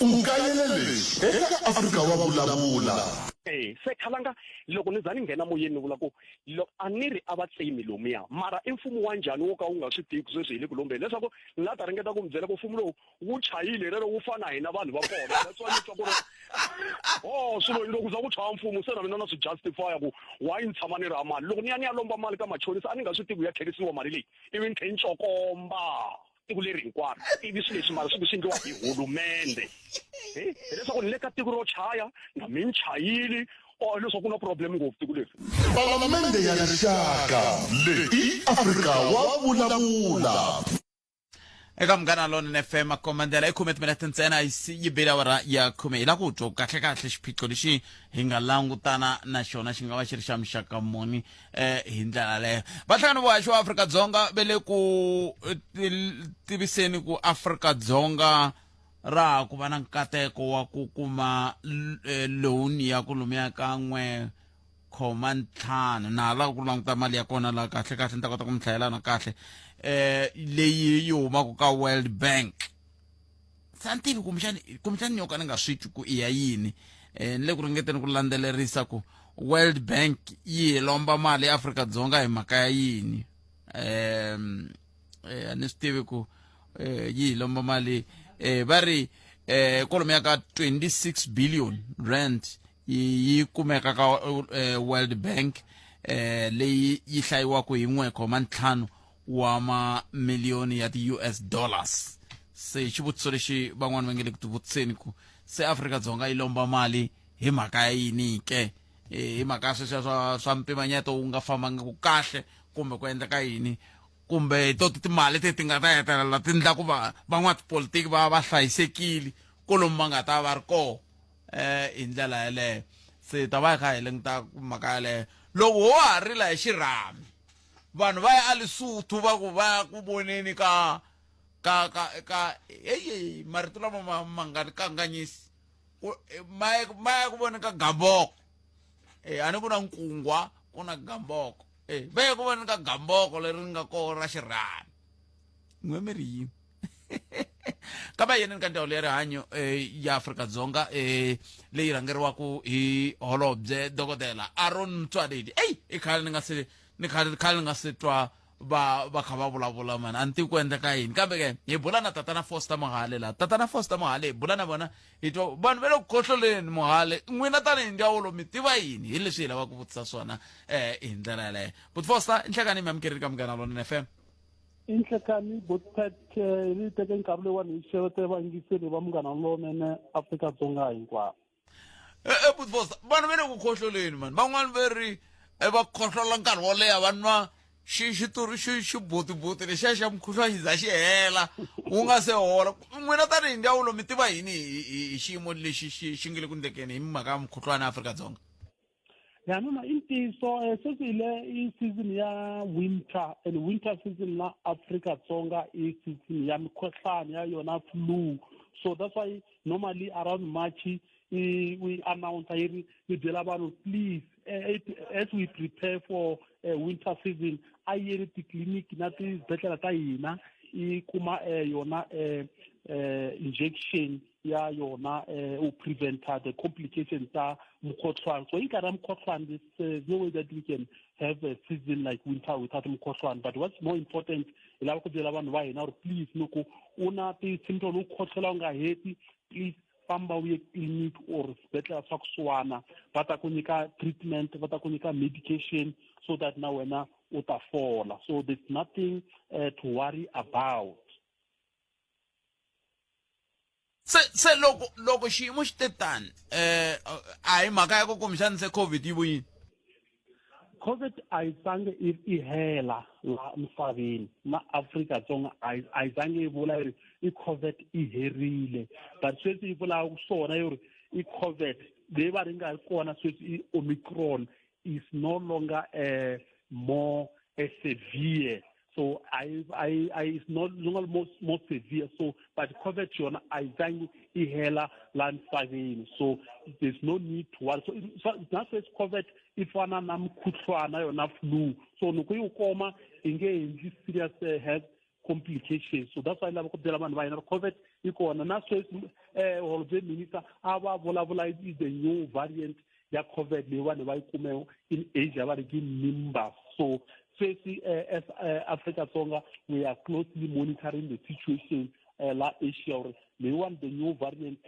U kayele leswi eka Afrika wa Vulavula. E se khalanga loko ni za ni nghena moyeni ni vula ku loko a ni ri a va tsemi lomuya mara i mfumo wa njhani wo ka wu nga swi tivi ku sweswi hi le ku lombeni leswaku ni la ta ringeta ku mi byela ku mfumo lowu wu chayile rero wu fana hina vanhu va kona that's why ni twa ku ri oh swilo loko za ku chaya mfumo se na mina na swi justify ku why ni tshama ni ri ha mali loko ni ya ni ya lomba mali ka machonisa a ni nga swi tivi ku ya tlherisiwa mali leyi ivi ni tlhe ni tsokomba tiko leri hinkwaro ivi swilo leswi mara swi swi endliwa hi hulumende hileswaku ni le ka tiko ro chaya na mi ni chayile or leswaku ku na problem ngopfu tiko leri Palamende ya Rixaka leyi i Afrika wa vulavula. Eka Munghana Lonene FM makombandlela i khume timinete ntsena yi si- yi bile awara ya khume hi la ku twa kahle-kahle xiphiqo lexi hi nga langutana na xona xi nga va xi ri xa muxaka muni eh, hi ndlela leyo vahlangano vohaxi wa Afrika-Dzonga ve le ku eh, tiviseni ku Afrika-Dzonga ra ha ku va na nkateko wa ku kuma eh, loan ya ku lomuya ka n'we khoma ntlhanu na ha lava ku languta mali ya kona la kahle kahle ni ta kota ku mi hlayelana kahle eh leyi yi humaka ka World Bank se a ni tivi kumbexani kumbexani yo ka ni nga swi twi ku i ya yini eh ni le ku ringeteni ku landzelerisa ku World Bank yi hi lomba mali eAfrika-Dzonga hi mhaka ya yini um eh a ni swi tivi ku eh yi hi lomba mali eh va ri eh kwalomuya ka 26 billion rand yi kumeka ka eh, World Bank eh leyi yi hlayiwaka hi 1.5 wa mamiliyoni ya ti-US dollars se xivutiso lexi van'wani va nge le ku tivutiseni ku se Afrika-Dzonga yi lomba mali hi mhaka ya yini ke eh, hi mhaka ya sweswiya swa swa mpimanyeto wu nga fambangi kahle kumbe ku endleka yini kumbe hi toti timali leti ti nga ta hetelela ti ndla ku va van'watipolitiki va va hlayisekile kolomu va nga ta va ri kona eh hi ndlela yeleyo se ta va hi kha hi languta mhaka yeleyo loko ho ha rila hi xirhami vanhu va ya eLesotho va ku va ya ku voneni ka ka ka ka heyi marito lama ma ma nga ni kanganyisi ma ya ma ya ku voneni ka gamboko eh a ni ku na nkungwa ku na gamboko eh va ya ku voneni ka gamboko leri nga kona ra xirhami n'we mi ri yini kambe yena ni ka ndzawulo ya rihanyo eh, ya Afrika-Dzonga eh, leyi rhangeriwaka hi holobye dokodela Aaron Mtswaledi eyi i khale ni nga se ni khale khale ni nga se twa va va kha va vulavula mani a ni tivi ku endleka yini kambe ke hi bula na tatana Foster Mohale la tatana Foster Mohale hi bula na vona hi twa vanhu va le ku khohloleni Mohale n'wina tanihi ndzawulo mi tiva yini hi leswi hi lavaka ku vutisa swona eh hi ndlela yaleyo but Foster nhlekani mi amukerile ka Munghana Lonene FM. I nhlekani botpet eh, ni teke nkarhi loyiwani hi xewete vayingiseri va munghana lonene Afrika-Dzonga hinkwavo. E Butbosa vanhu va le ku khohloleni mani van'wani va ri eh, va khohlola nkarhi wo leha va nwa xi xitori xi xibotiboti lexiya xa mukhuhlwani xi za xi hela wu nga se hola n'wina tanihi ndzawulo mi tiva yini hi xiyimo lexi xi xi nge le ku ndlekeni hi mhaka ya mukhuhlwani Afrika-Dzonga ya no no i ntiyiso eh, sweswi hi le i season ya winter and winter season la Afrika-Dzonga i season ya mikhuhlwani ya yona flu so that's why normally around March i we announce yi ri yi byela vanhu please eh, as we prepare for eh, winter season a yeni titliliniki na tibedhlele ta hina yi kuma eh, yona injection ya yona u preventa the complications ta mukhohlwani so hi nkarhi ya mukhohlwani there's no way that we can have a season like winter without mukhohlwani but what's more important hi lava ku byela vanhu va hina uri please loko u na ti-symptom u khohlola u nga heti please famba u ye clinic or swibedhlele swa kusuhana va ta ku nyika treatment va ta ku nyika medication so that na wena u ta fola so there's nothing uh, to worry about se se loko loko xiyimo xi te tani eh a hi mhaka ya ku kumbexani se covid yi vuyile covid a yi zange i hela la misaveni na Afrika-Dzonga a yi zange yi vula yi ri i covid i herile but sweswi yi vulaka swona yo ri i covid leyi va ri nga ri kona sweswi i omicron is no longer uh, more uh, severe so I, I, I is no longer more, more severe so but covid yona a yi zangi i hela la misaveni so there's no need to worry so, so na sweswi covid i fana na mukhuhlwana yona flu so loko yi wu koma i nge endli serious eh, health complications so that's why lava ku byela vanhu va hina covid yi kona na sweswi um holobye minister a va vulavula i the new variant ya covid leyi vanhu va yi kume in asia va ri ki nimbus so sweswi eh, as eh, Afrika-Dzonga we are closely monitoring the situation uh, la Asia or leyiwani the new variant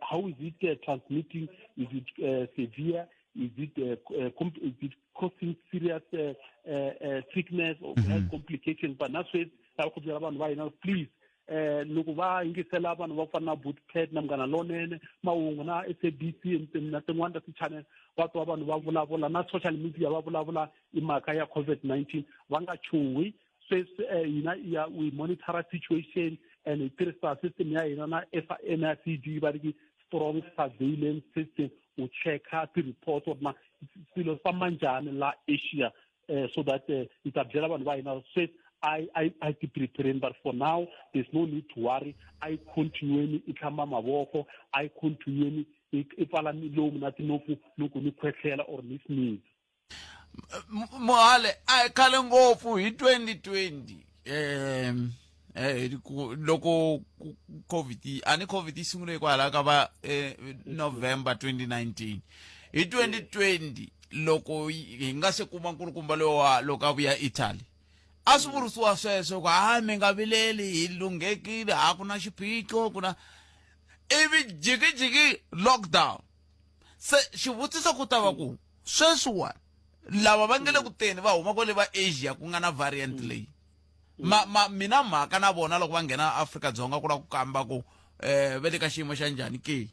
how is it uh, transmitting is it uh, severe is it uh, uh, is it causing serious uh, uh, uh, sickness or mm -hmm. health complications but na sweswi lava ku byela vanhu va hina please eh loko va yingisela vanhu va fana na Bootcat na Munghana Lonene mahungu na SABC na tin'wana ta ti-channel va twa vanhu va vulavula na social media va vulavula i mhaka ya COVID-19 va nga chuhi sweswi eh, hina ya we monitor situation and hi tirhisa system ya hina na NICD va ri ki strong surveillance system u checka ti-reports or na swilo swi famba njhani la Asia uh, so that eh, hi ta byela vanhu va hina sweswi I, I, I ti prepareni but for now there's no need to worry a yi continueni i hlamba mavoko a yi continueni i pfala milomu na tinhompfu loko ni khwehlela or ni sneeze Mohale a hi khale ngopfu hi 2020 um eh loko covid a ni covid yi sungule kwalaho ka va eh, November 2019 hi 2020 loko hi nga se kuma nkulukumba lowa loko a vuya Italy a swi vurisiwa sweswo ku hayi mi nga vileli hi lunghekile a ku na xiphiqo ku na ivi jikijiki lockdown se xivutiso ku ta va ku sweswiwani lava va nge le ku teni va huma kwale va asia ku nga na variant leyi ma ma mina mhaka na vona loko va nghena Afrika-Dzonga ku la ku kamba ku eh va le ka xiyimo xa njhani ke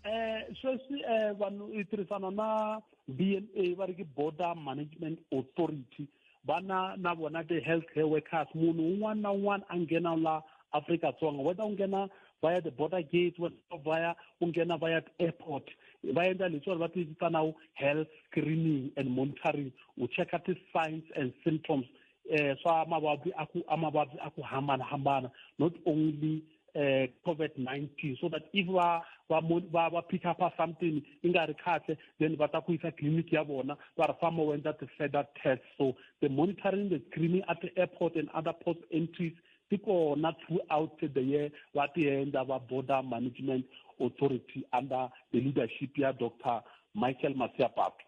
eh sweswi eh vanhu hi tirhisana na BMA va ri ki Border Management Authority va na na vona ti-healthcare workers munhu un'wana na un'wana a nghena la Afrika-Dzonga whether u nghena via the border gate whether via u nghena via airport va endla leswiwani va ti vitanaku health screening and monitoring u checka ti-signs and symptoms eh swa mavabyi a ku a mavabyi a ku hambana hambana not only eh COVID-19 so that if va va va va pick up something i nga ri kahle then va ta ku yisa clinic ya vona va ri famba u endla ti-further tests so the monitoring the screening at the airport and other port entries ti kona throughout the year va ti endla va border management authority under the leadership ya Dr Michael Masiapato.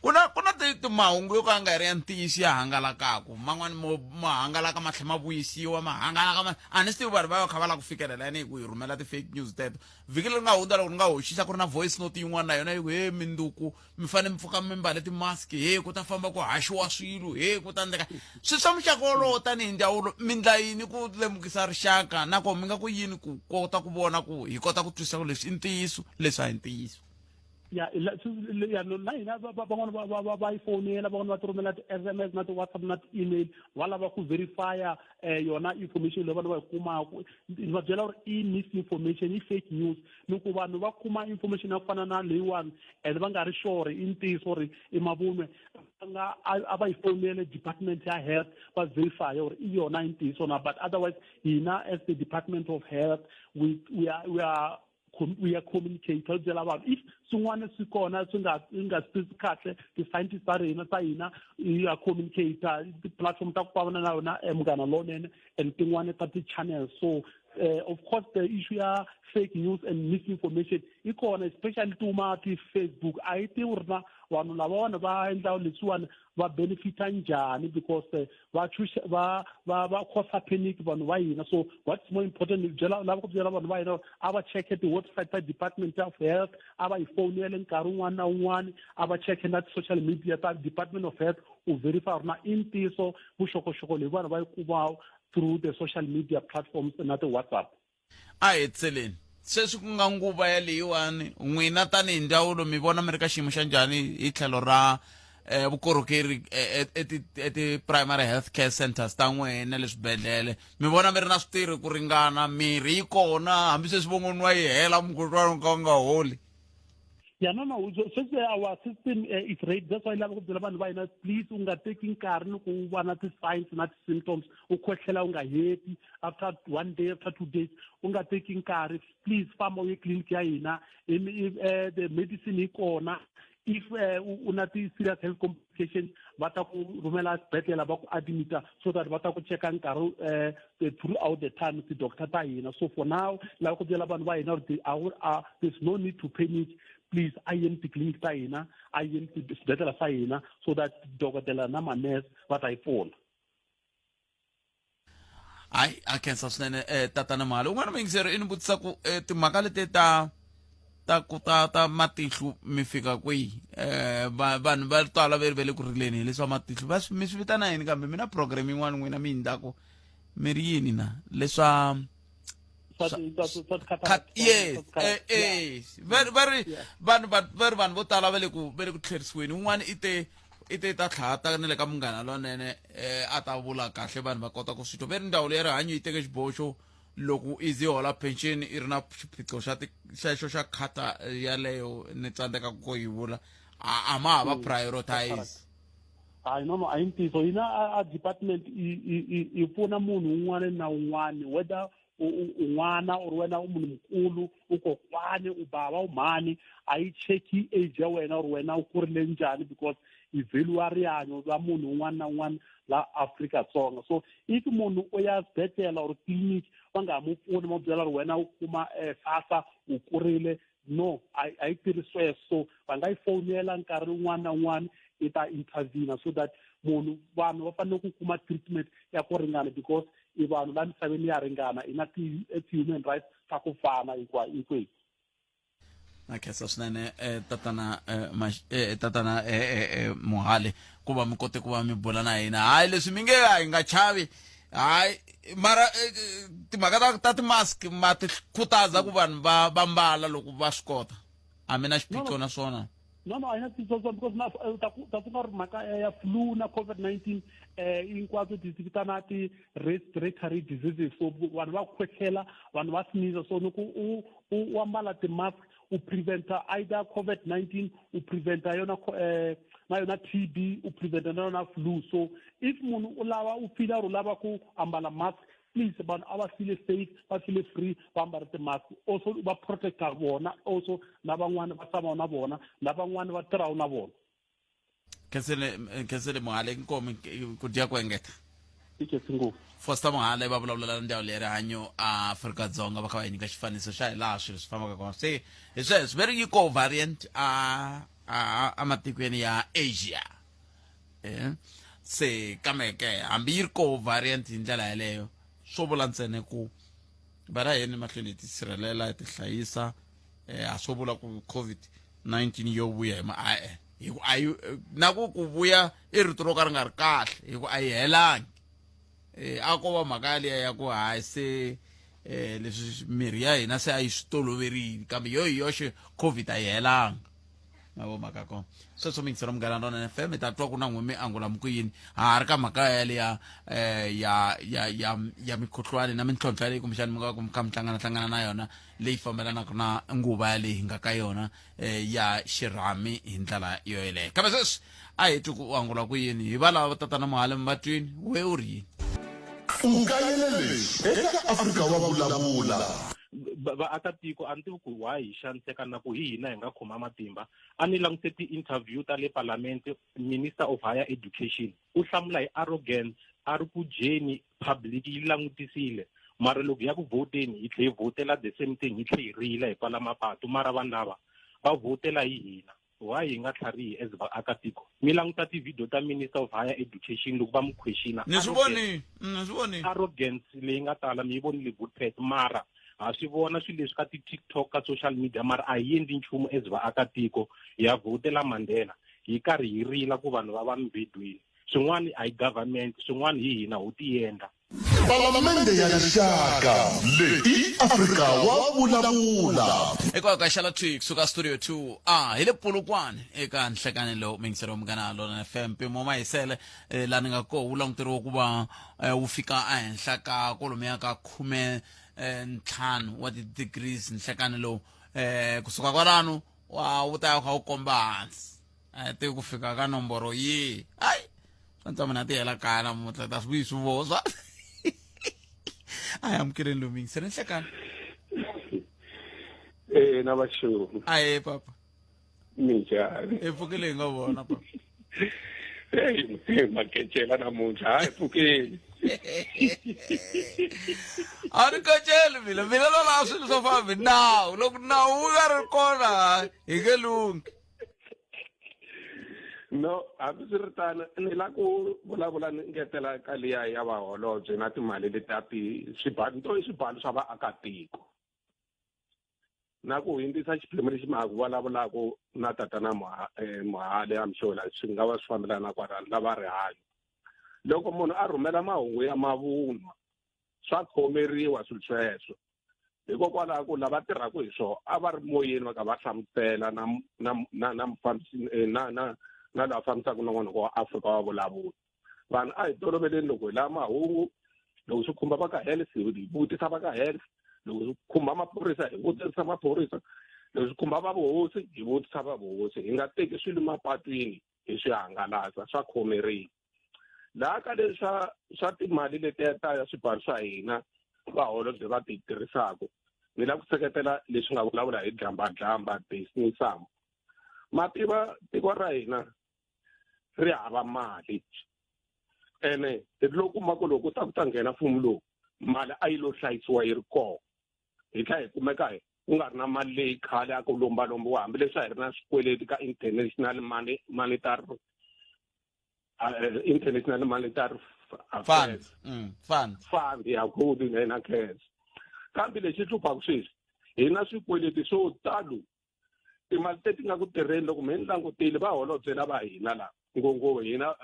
Ku na ku na ti mahungu yo ka ya nga ri ya ntiyiso ya hangalakaku man'wani mo ma hangalaka ma tlhela ma vuyisiwa ma hangalaka ma a ni swi tivi vanhu va va kha va lava ku fikelela yini hi ku hi rhumela ti-fake news teto vhiki leri nga hundza loko ni nga hoxisa ku ri na voice note yin'wana na yona yi ku he minduku mi fanele mi pfuka mi mbale ti-mask he ku ta famba ku haxiwa swilo he ku ta endleka swilo swa muxaka wolowo tanihi ndzawulo mi ndla yini ku lemukisa rixaka nakona mi nga ku yini ku kota ku vona ku hi kota ku twisisa ku leswi i ntiyiso leswi a hi ntiyiso Ya ya na hina van'wana va yi fonela, van'wana va ti rhumela ti-S_M_S na ti-WhatsApp na ti-email va lava ku verify-a yona information leyi vanhu va yi kumaka. Ni va byela ku ri i misinformation i fake news ni ku vanhu va kuma information ya ku fana na leyiwani and va nga ri sure i ntiyiso or i mavunwa va nga a va yi fonele department ya health va verify or i yona i ntiyiso na but otherwise hina as the department of health we are we are communicate hi byela vanhu if swin'wana swi kona swi nga swi nga swi kahle ti-scientist ta rina ta hina ya communicate ti-platform ta ku fana na yona eh, munghana lowunene and tin'wana ta ti-channels so of course the issue ya fake news and misinformation i kona especially ti huma ti-facebook a yi tivi ri na vanhu lavawani va endla leswiwani va benefita njhani because eh, va chuxa va va va cause panic vanhu va hina so what's more important byela lava ku byela vanhu va hina a va cheke ti-website ta department of health a va yi fonele nkarhi wun'wana na wun'wana a va cheke na ti-social media ta department of health u verify ri na i ntiyiso vuxokoxoko leyi vanhu va yi kuma through the social media platforms na ti-whatsapp A hi hetiseleni. Sweswi ku nga nguva ya leyiwani, n'wina tanihi ndzawulo mi vona mi ri ka xiyimo xa njhani hi tlhelo ra eh, vukorhokeri eh, eti-primary health care centers ta n'wehe na le swibedhlele mi vona mi ri na switirhi ku ringana mirhi yi kona hambi sweswi vo ngo nwa yi hela mukhuhlwani ka wu nga holi Yeah, no. Sweswi our system is ready. That's why lava ku byela vanhu va hina please u nga teki nkarhi loko u va na ti-signs na ti-symptoms u khohlela u nga heti after one day after 2 days u nga teki nkarhi please famba u ye clinic ya hina the medicine yi kona if u na ti-serious health complications va ta ku rhumela xibedhlele va ku admita so that va ta ku cheka nkarhi throughout the time ti-doctor ta hina so for now lava ku byela vanhu va hina uri there's no need to panic please a yeni titliliniki ta hina a yeni swibedhlele swa hina so that dokodela na manese va ta yi pfuna Hayi, a khensa swinene eh, tatana Mali. Un'wana muyingiseri i ni vutisa ku eh, timhaka leti ta ta ku ta ta matihlo mi fika kwihi eh vanhu va tala ve va le ku rileni hi leswa matihlo va mi swi vitana yini kambe mi na program yin'wana n'wina mi yi ndlaku mi ri yini na leswa yes eh, eh va ri vanhu va ri vanhu vo tala va le ku va le ku tlherisiweni un'wana i te i te ta tlhata na le ka munghana lonene eh, a ta vula kahle vanhu va kota ku swi twa ve ri ndzawulo ya rihanyo yi teke xiboho xo loko i ze hola pension i ri na xiphiqo xa xexo xa khata yaleyo ni tsandzeka ku yi vula a ma ha va prioritize Hayi no no a hi ntiyiso hina a department yi pfuna munhu un'wana na un'wana whether u n'wana or wena u munhu mukulu u kokwani u bava u mhani a yi cheki age ya wena or wena u kurile njhani because i value rihanyo ra munhu un'wana na un'wana la Afrika-Dzonga so if munhu u ya xibedhlele or clinic va nga ha mu pfuni va byela ri wena u kuma eh, sasa u kurile no a yi tirhi sweswo so va nga yi fowunela nkarhi wun'wana na wun'wana i ta intervene so that munhu vanhu va fanele ku kuma treatment ya ku ringana because i vanhu la misaveni ya ringana i na ti-human rights ta ku fana hinkwenu Na khensa swinene eh, tatana eh, eh, tatana eh, eh, eh, Mohale ku va mi kote ku va mi bula na hina hayi leswi mi nge a hi nga chavi hayi mara eh, eh, timhaka ta, ta ti-mask ma ti khutaza ku vanhu va va mbala loko va swi kota a mi na xiphiqo na swona No, a hi na xiphiqo swona because na eh, ta ku ta ku nga ri mhaka eh, ya flu na COVID-19 eh hinkwato ti ti vitana ti-respiratory diseases so vanhu va khwehlela vanhu va sneeze so loko u u ambala ti-mask u preventa either COVID-19 u preventa yona eh, na yona TB u preventa na yona flu so if munhu u lava u fila or u lava ku ambala mask please vanhu a va feel safe va feel free va ambala ti-mask also va protecta vona also na van'wana va tshamaka na vona na van'wana va tirhaka na vona Khensile Khensile Mohale inkomu ku dya ku engeta i ngopfu Foster Mohale va vulavulela ndzawulo ya rihanyo a Afrika-Dzonga va kha va hi nyika xifaniso xa hi laha swilo swi fambaka kona se hi sweswo ve ri yi ko variant a ematikweni ya Asia. Se kambe ke hambi yi ri koho variant hi ndlela yeleyo, swo vula ntsena ku va ra yeni mahlweni hi tisirhelela, hi tihlayisa. A swo vula ku COVID-19 yo vuya hi ma e-e, hi ku a yi na ku vuya i rito ro ka ri nga ri kahle, hi ku a yi helangi. A ko va mhaka yaliya ya ku hayi se leswi mirhi ya hina se a yi swi toloverile, kambe yo hi yoxe COVID a yi helanga. Ma vo mhaka kona sweswo. Mingiselo Munghana Lonene FM, hi ta twa ku na n'we mi angula mi ku yini. Ha ri ka mhaka yaliya ya ya ya ya mikhuhlwani na mintlhontlho yaleyi kumbexani mi nga ku mi kha mi hlangana hlangana na yona, leyi fambelanaka na nguva yaleyi hi nga ka yona ya xirhami hi ndlela yo yeleyo. Kambe sweswi a hi twi ku u angula ku yini hi va lava tatana Muhale Mbatwini. We u ri yini? U kayele leswi eka Afrika wa Vulavula. Vaakatiko a ni tivi ku why hi xaniseka na ku hi hina hi nga khoma matimba. A ni langutise ti-interview ta le Parliament, Minister of Higher Education u hlamula hi arrogance, a ri ku dyeni, public yi langutisile, mara loko hi ya ku vhoteni hi tlhe hi vhotela the same thing, hi tlhe hi rila hi pfala mapatu, mara vanhu lava va vhotela hi hina. Why hi nga tlharihi as vaakatiko? Mi languta ti-video ta Minister of Higher Education loko va mu questiona. Ni swi voni, ni swi voni. Arrogance leyi nga tala mi yi vonile Bootpet, mara ha swi vona swilo leswi ka ti-TikTok, ka social media, mara a hi endli nchumu as vaakatiko. Ya vhotela Mandela hi karhi hi rila ku vanhu va va mibedweni. Swin'wana a hi government, swin'wana hi hina ho tiendla. Palamende ya Rixaka, leyi i Afrika wa Vulavula. Hikwalaho ka xala 2 kusuka studio 2 a hi le Polokwane eka nhlekani lowu mingiselo Munghana Lona FM. Mpimo wa mahisele laha ni nga koho wu languteriwe ku va wu fika ehenhla ka kwalomuya ka 15 wa ti-degrees nhlekani lowu. Kusuka kwalano wa wu ta ya kha wu komba hansi, a tivi ku fika ka nomboro yihi. Hayi, swa ntsa mina ti hela kaya namuntlha, ta swi vuyi swi voswa. A hi amukeleni lowu mingiselo nhlekani. Eh, na vaxungu. Ahe papa. Minjhani? Hi pfukile, hi nga vona papa. Hey, makecela namuntlha, hayi pfukeli. A ni kaceli mina, mina no lava swilo swo fambi nawu. Loko nawu wu nga ri kona hi nge lunghi. No, hambiswiritano ni la ku vulavula ni ngetela ka liya ya vaholobye na timali leti a ti swibalo nto i swibalo swa vaakatiko, na ku hundzisa xiphemu lexi ma ha ku vulavulaka na tatana Muhale. I'm sure la swi nga va swi fambelana kwalano lava rihanyo. Loko munhu a rhumela mahungu ya mavunwa swa khomeriwa swilo sweswo, hikokwalaho ku lava tirhaka hi swona a va ri moyeni va ka va hlamusela na na na na mufambisi na na na loyi a fambisaka nongonoko wa Afrika wa Vulavula. Vanhu a hi toloveleni, loko hi lava mahungu, loko swi khumba va ka health hi vutisa va ka health, loko swi khumba maphorisa hi vutisa maphorisa, loko swi khumba va vuhosi hi vutisa va vuhosi. Hi nga teki swilo mapatwini hi swi hangalasa, swa khomeriwa. Laha ka leswi swa timali letiya ta ya swibalo swa hina vaholobye va ti tirhisaka, ni lava ku seketela leswi nga vulavula hi dlambadlamba business. Ma tiva tiko ra hina ri hava mali, ene hi lo kuma ku loko ku ta nghena mfumo lowu, mali a yi lo hlayisiwa yi ri kona, hi tlhela hi kumeka hi ku nga ri na mali leyi khale a ku lombalombiwa, hambileswi a hi ri na swikweleti ka international money monetary international Monetary Fund. Fund. Fund ya good na cash. Kambe lexi hluphaka sweswi, hi na swikweleti swo talo, timali leti nga ku tirheni. Loko mi ni langutile vaholobye lava hina lava ngopfungopfu hina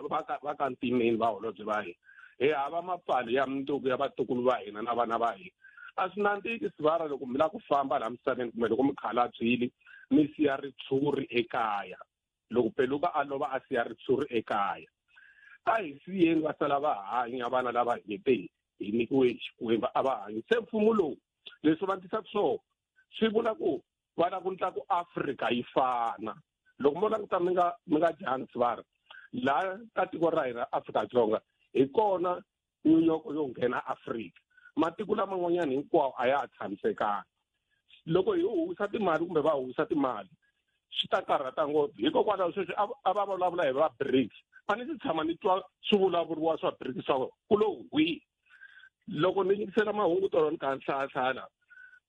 va ka ntimeni, vaholobye va hina, hi hava mapfalo ya mundzuku ya vatukulu va hina na vana va hina. A swi nandziki sivara loko mi lava ku famba laha misaveni, kumbe loko mi khalabyile mi siya ritshuri ekaya. Loko Peluka a lova a siya ritshuri ekaya. A hi siyeni va sala va hanya vana lava hi te hi nyikiwe hi Xikwembu, a va hanyi. Se mfumo lowu leswi va tisaka swona swi vula ku va lava ku ndla ku Afrika yi fana. Loko mo languta mi nga jahangi sivara laha ka tiko ra hina Afrika-Dzonga, hi kona New York yo nghena Afrika. Matiko laman'wanyana hinkwawo a ya ha tshamisekanga. Loko hi huhisa timali kumbe va huhisa timali swi ta karhata ngopfu, hikokwalaho sweswi a va vulavula hi va BRICS. A ni si tshama ni twa swi vulavuriwa swa BRICS, swa ku lo hwi. Loko ni yingisela mahungu tolo ni kha ni hlayahlaya,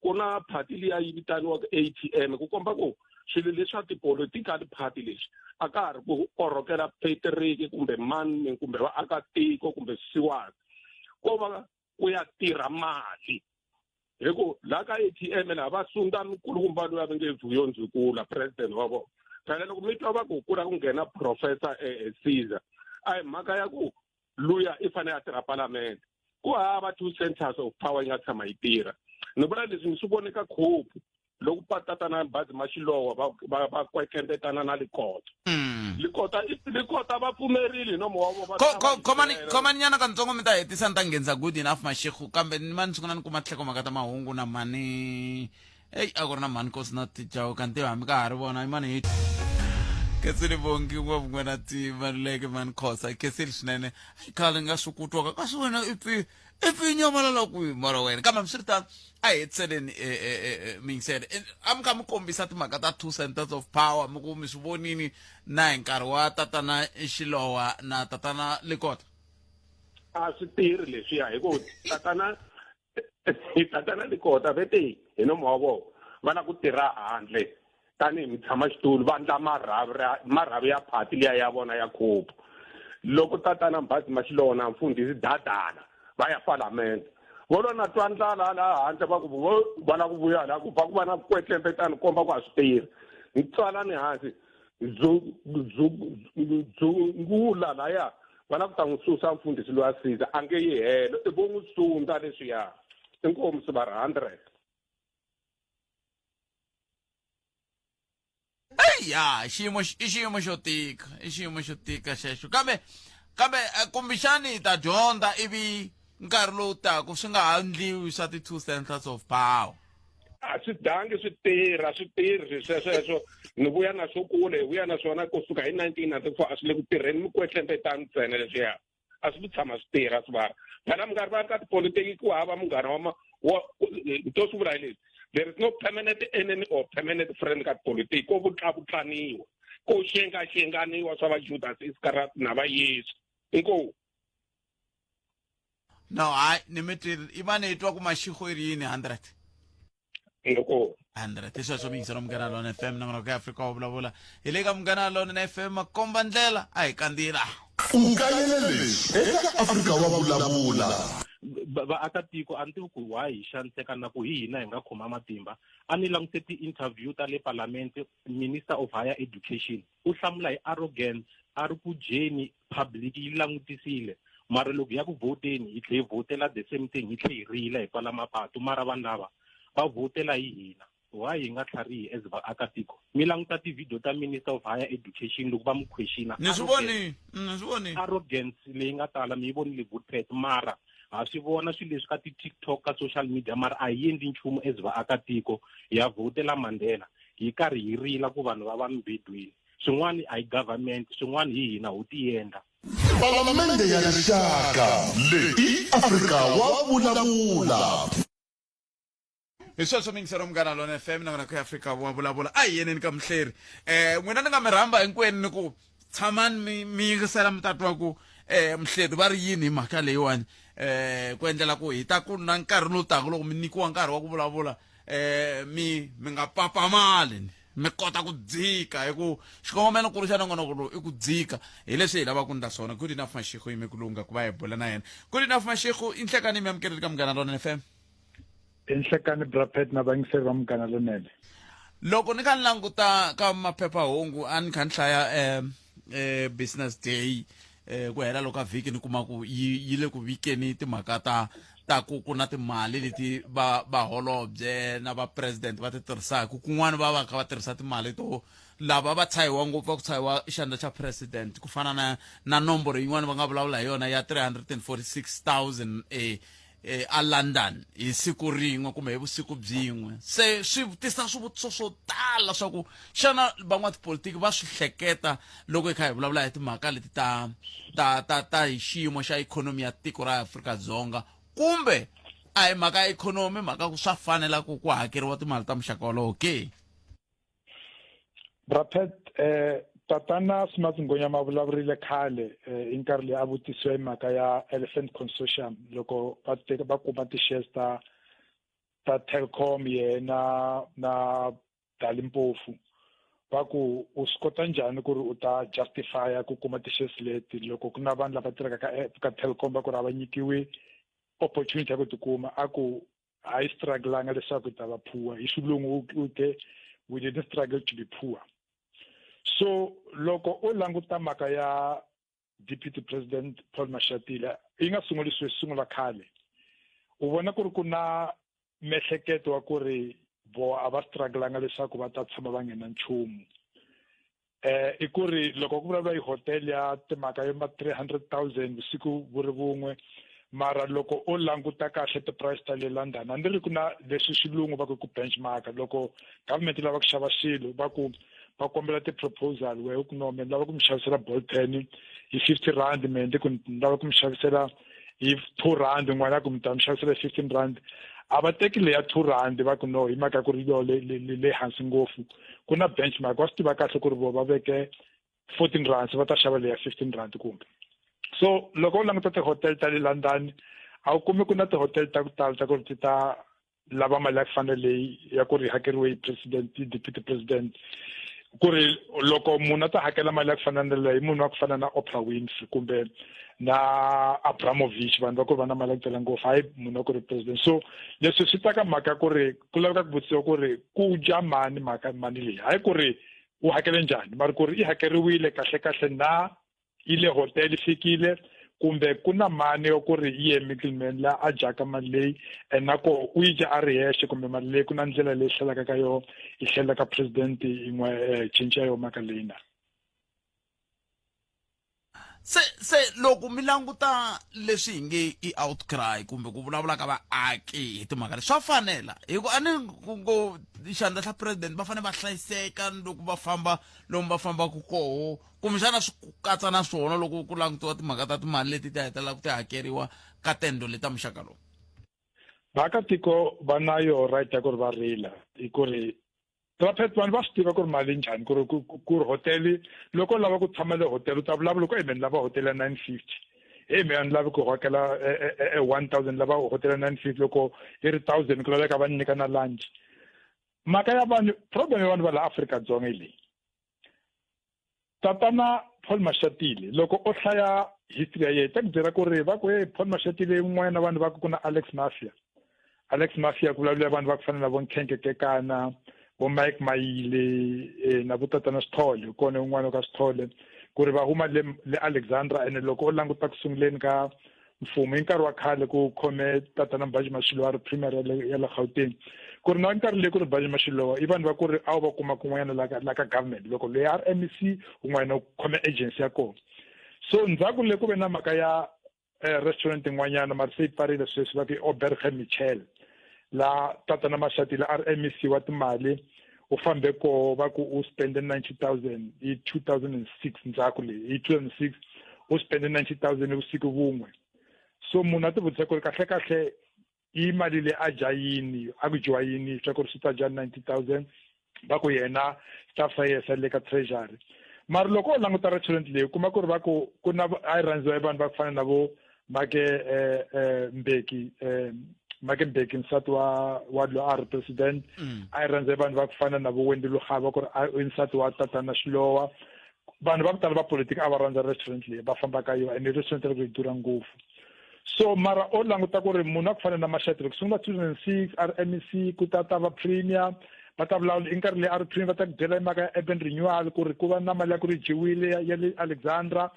ku na party liya yi vitaniwaka ATM, ku komba ku Swilo leswa ti-political party leswi a ka ha ri ku korhokela Patrick kumbe mani kumbe vaakatiko kumbe swisiwana, ko va ku ya tirha mali. Hi ku laha ka ATM laha va sunda mikulukumba loyi a va nge Vuyo Ndzukula, president wa vona. Phela loko mi twa va ku ku la ku nghena Professor Caesar, a hi mhaka ya ku luya i fanele a tirha palamende. Ku hava 2 centers of power yi nga tshama yi tirha. Ni vula leswi ni swi vone ka Cope loko patatana Bazi Mashilowa va kwekendetana na Likota. Likota Likota va pfumerile hi nomo wa vona. Khomani nyana kantsongo mi ta hetisa ni ta nghenisa Good Enough Mashego, kambe ni mani sungula ni kuma tlheko mhaka ta mahungu na mhani. Eyi, a ku ri na mhani Nkosi na Tijawu kanti hambi ka ha ri vona i mani hi Khensile Bongi ngopfu na ti Maluleke mani Khosa khensile swinene. Ayi khale ni nga swi ku twaka kasi wena i pfi i pfi nyamalala kwihi mara wena. Kambe hambiswiritano a hi hetiseleni miyingisele. A mi kha mi kombisa timhaka ta 2 centers of power, mi ku mi swi vonini na hi nkarhi wa tatana Xilowa na tatana Lekota. A swi tirhi leswiya hi ku tatana Lekota ve te hi nomo wa vona va lava ku tirha handle tanihi mutshamaxitulu, va endla marhavi ya phati liya ya vona ya Cope. Loko tatana Mbhazi Mashilowa na mfundhisi Dadala va ya palamende, vo lo na twa ndlala laha handle, va ku vo va lava ku vuya laha ku va ku va na kwetlembetani komba ku a swi tirhi. Ni tswalani hansi dzungula laya va lava ku ta n'wi susa mfundhisi loyi a siza, a nge yi helo, i vo n'wi sunda leswiya. Inkomu swi va ri 100. Ya, xiyimo i xiyimo xo tika, i xiyimo xo tika xexo. Kambe kumbexani hi ta dyondza ivi nkarhi lowu taka swi nga ha ndliwi swa ti-2 centers of power. A swi dangi swi tirha, swi tirhi swesweswo. Ni vuya na swo kule, hi vuya na swona kusuka hi 1994, a swi le ku tirheni, mikwetlembe tano ntsena leswiya. A swi tshama swi tirha swi vara. Phela mi nga rivali ka tipolitiki ku hava munghana wa ma, wa, ni to swi vula hi leswi. There is no permanent enemy or permanent friend ka tipolitiki, ko vutlavutlaniwa, ko xengaxenganiwa swa va Judas Iscariot na va Yesu. Inkomu. No, hayi, ni mi twile. I va ni twa ku Mashego i ri yini 100? Loko 100. I sweswo miyingiselo Munghana Lonene FM nongonoko ya Afrika wa vulavula. Hi le ka Munghana Lonene FM, makomba ndlela a hi kandziyela. U kayele leswi eka Afrika wa vulavula. Vaakatiko a ni tivi ku why hi xaniseka na ku hi hina hi nga khoma matimba. A ni langutise ti-interview ta le Palamende, Minister of Higher Education u hlamula hi arrogance, a ri ku dyeni public yi langutisile, mara loko ya ku vhoteni hi tlhe hi vhotela the same thing, hi tlhe hi rila hi pfala mapatu, mara vanhu lava va vhotela hi hina. Why hi nga tlharihi as vaakatiko? Mi languta ti-video ta Minister of Higher Education loko va n'wi questiona. Ni swi vonile, ni swi vonile. Arrogance leyi nga tala mi yi vonile Goodpet, mara ha swi vona swilo leswi ka ti-TikTok, ka social media, mara a hi endli nchumu as vaakatiko. Ya vhotela Mandela hi karhi hi rila ku vanhu va va mibedweni. Swin'wana a hi government, swin'wana hi hina ho tiendla. Palamende ya Rixaka leyi i Afrika wa vulavula. Hi sweswo miyingiselo Munghana Lona FM na ku ya Afrika wa vulavula. A hi yeneni ka muhleri. N'wina ni nga mi rhamba hinkwenu ni ku tshamani mi yingisela mi ta twa ku muhleri va ri yini hi mhaka leyiwani, ku endlela ku hi ta ku na nkarhi lowu taka loko mi nyikiwa nkarhi wa ku vulavula, mi nga papamali, mi kota ku dzika, hi ku xikongomelo nkulu xa nongonoko lowu i ku dzika. Hi leswi hi lavaka ku ndla swona. Good Enough Mashego yime ku lunga ku va hi bula na yena. Good Enough Mashego, i nhlekani mi amukeleli ka Munghana Lonene FM. I nhlekani Bra Pat na vayingiseri va Munghana Lonene. Loko ni kha ni languta ka maphephahungu, a ni kha ni hlaya Business Day, ku hela loko ka vhiki, ni kuma ku yi le ku vikeni timhaka ta ku ku na timali leti va holobye na va president va ti tirhisaka. Kun'wana va va kha va tirhisa timali to lava va tshahiwa ngopfu, va ku tshahiwa xandla xa president, ku fana na nomboro yin'wana va nga vulavula hi yona ya 346,000 a London hi siku rin'we kumbe hi vusiku byin'we. Se swi tisa swivutiso swo tala swa ku xana van'watipolitiki va swi hleketa loko hi kha hi vulavula hi timhaka leti ta hi xiyimo xa ikhonomi ya tiko ra Afrika-Dzonga, kumbe a hi mhaka ya ikhonomi, mhaka ku swa fanela ku hakeriwa timali ta muxaka wolowo ke? Bra Pat, tatana Smuts Ngonyama vulavurile khale hi nkarhi leyi a vutisiwa hi mhaka ya Elephant Consortium loko va teka va kuma ti-shares ta Telkom yena na Dali Mpofu. Va ku u swi kota njhani ku ri u ta justify ku kuma ti-shares leti loko ku na vanhu lava tirhaka ka ka Telkom va ku ri a va nyikiwi opportunity ya ku tikuma. A ku a yi strugglanga leswaku hi ta va poor. Hi xilungu u te, "We didn't struggle to be poor." So loko u languta mhaka ya Deputy President Paul Mashatile, yi nga sunguli sweswi, sungula khale. U vona ku ri ku na miehleketo wa ku ri vo a va strugglanga leswaku va ta tshama va nghena nchumu. I ku ri loko ku vulavula hi hotel ya timhaka yo ma 300,000 vusiku vu ri vun'we, mara loko u languta kahle ti-price ta le London, a ni ri ku na leswi xilungu va ku ku benchmark. Loko government yi lava ku xava xilo, va ku va kombela ti-proposal, wehe ku no, me ni lava ku mi xavisela ball pen hi R50, me ndi ku ni lava ku mi xavisela hi R2, n'wana ku mi ta mi xavisela hi R15. A va teki leya R2, va ku no, hi mhaka ku ri yo le hansi ngopfu. Ku na benchmark, wa swi tiva kahle ku ri vo va veke R14, va ta xava leya R15 kumbe so. Loko u languta ti-hotel ta le London, a wu kumi ku na ti-hotel ta ku tala ta ku ri ti ta lava mali ya ku fana leyi ya ku ri hakeriwe hi president, hi deputy president. Ku ri loko munhu a ta hakela mali ya ku fana na leyi, munhu wa ku fana na Oprah Winfrey kumbe na Abramovich, vanhu va ku ri va na mali ya ku tala ngopfu, hayi munhu wa ku ri president. So leswi swi ta ka mhaka ku ri ku laveka ku vutisiwa ku ri ku dya mani mhaka mali leyi, hayi ku ri u hakele njhani, mara ku ri i hakeriwile kahle kahle na, yi le hotel fikile, kumbe ku na mani yo ku ri yi ye middleman la a dyaka mali leyi, and na koho u yi dya a ri yexe, kumbe mali leyi ku na ndlela leyi hlelaka ka yo yi hlelela ka president yin'we cinca yo mhaka leyi na. Se loko mi languta leswi hi nge i outcry kumbe ku vulavula ka vaaki hi timhaka leswi, swa fanela hi ku a ni ku xandla xa president va fanele va hlayiseka loko va famba lomu va fambaka koho, kumbexana swi katsa na swona loko ku langutiwa timhaka ta timali leti ti hetelelaka ti hakeriwa ka tendo leta muxaka lowu? Vaakatiko va na yo right ya ku ri va rila, hi ku ri Prophet, vanhu va swi tiva ku ri mali njhani, ku ri ku ri hotel, loko u lava ku tshama le hotel u ta vulavula ku, "Hey, ni lava hotel ya 950. Hey, mina ni lavi ku hakela 1000, lava hotel ya 950." Loko yi ri 1000, ku laveka va ni nyika na lunch. Mhaka ya vanhu, problem ya vanhu va la Afrika-Dzonga hi leyi. Tatana Paul Mashatile, loko o hlaya history ya yena, ta ku byela ku ri va ku, hey, Paul Mashatile un'wana na vanhu va ku ku na Alex Mafia. Alex Mafia ku vulavula vanhu va ku fana na vo Nkhenke Kekana, vo Mike Mayile, na vo Tatana Sithole, kona un'wana ka Sithole, ku ri va huma le Alexandra. Ene loko u languta ku sunguleni ka mfumo hi nkarhi wa khale, ku khome Tatana Mbaji Mashilowa a ri premier ya le Gauteng, ku ri na nkarhi leyi ku ri Mbaji Mashilowa i vanhu va ku ri a wu va kuma kun'wanyana la ka government, loko loyi a ri MEC, un'wana u khome agency ya kona. So ndzhaku le ku ve na mhaka ya restaurant yin'wanyana, mara se yi pfarile sweswi, va ku i Oberge Michel, la Tatana Mashatile a ri MEC wa timali, u fambe koho, va ku u spende 90,000 hi 2006. Ndzhaku leyi hi 2006 u spende 90,000 vusiku vun'we. So munhu a ti vutisa ku ri kahle kahle i mali leyi a dya yini, a ku dyiwa yini swa ku ri swi ta dya 90,000? Va ku yena staff sa yena le ka treasury. Mara loko u languta restaurant leyi, u kuma ku ri va ku ku na a yi rhandziwa hi vanhu va ku fana na vo Make Mbeki, Make Mbeki, nsati wa loyi a ri president. A yi rhandza hi vanhu va ku fana na vo Wendy Luhaga, ku ri i nsati wa Tatana Shilowa. Vanhu va ku tala va politiki a va rhandza restaurant leyi, va famba ka yona, ene restaurant leyi yi durha ngopfu. So mara o languta ku ri munhu a ku fana na Mashatile, ku sungula 2006 a ri MEC, ku ta ta va premier, va ta vulavula i nkarhi leyi a ri premier, va ta ku byela hi mhaka ya urban renewal, ku ri ku va na mali ya ku ri dyiwile ya le Alexandra.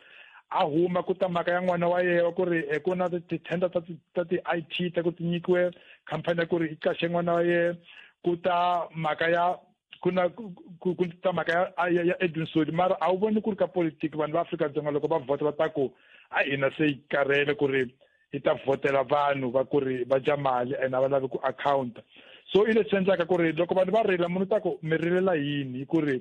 A huma, ku ta mhaka ya n'wana wa yena, ku ri ku na ti-tender ta ti-IT ta ku ti nyikiwe khampani ya ku ri i qaxe n'wana wa yena. Ku ta mhaka ya ku na ku ta mhaka ya Edwin Sodi. Mara a wu voni ku ri ka politiki vanhu va Afrika-Dzonga loko va vhota va ta ku a hina se yi karhele ku ri hi ta vhotela vanhu va ku ri va dya mali and a va lavi ku accounta. So i leswi endlaka ku ri loko vanhu va rila, munhu u ta ku mi rilela yini, hi ku ri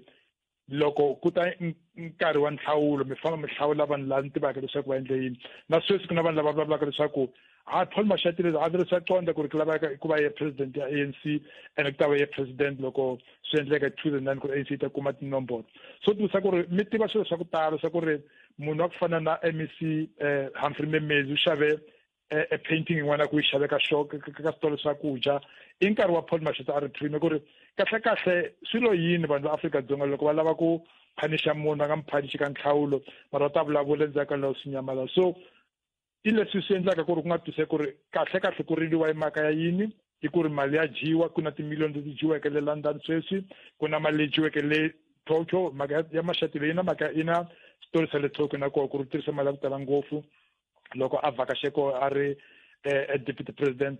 loko ku ta nkarhi wa nhlawulo mi famba mi hlawula vanhu lava ni tivaka leswaku va endle yini. Na sweswi ku na vanhu lava vulavulaka leswaku ha Paul Mashatile a vile swa qonda ku ri ku laveka ku va ye president ya ANC, ene ku ta va ye president loko swi endleka 2009 ku ri ANC yi ta kuma tinomboro. So tivisa ku ri mi tiva swilo swa ku tala swa ku ri munhu wa ku fana na MEC Humphrey Mmemezi u xave e painting yin'wana ku yi xaveka shop ka switolo swa ku dya i nkarhi wa Paul Mashatile a ri premier, ku ri Kahle kahle swi lo yini vanhu va Afrika-Dzonga loko va lava ku phanisha munhu va nga mi phanishi ka nhlawulo mara va ta vulavula endzhaku ka loko swi nyamalala. So i leswi swi endlaka ku ri ku nga twiseki ku ri kahle kahle ku riliwa hi mhaka ya yini i ku ri mali ya dyiwa ku na timiliyoni leti dyiweke le London sweswi ku na mali leyi dyiweke le Tokyo mhaka ya Mashatile yi na mhaka yi na xitori xa le Tokyo na koho ku ri tirhisa mali ya ku tala ngopfu loko a vhakaxe koho a ri deputy president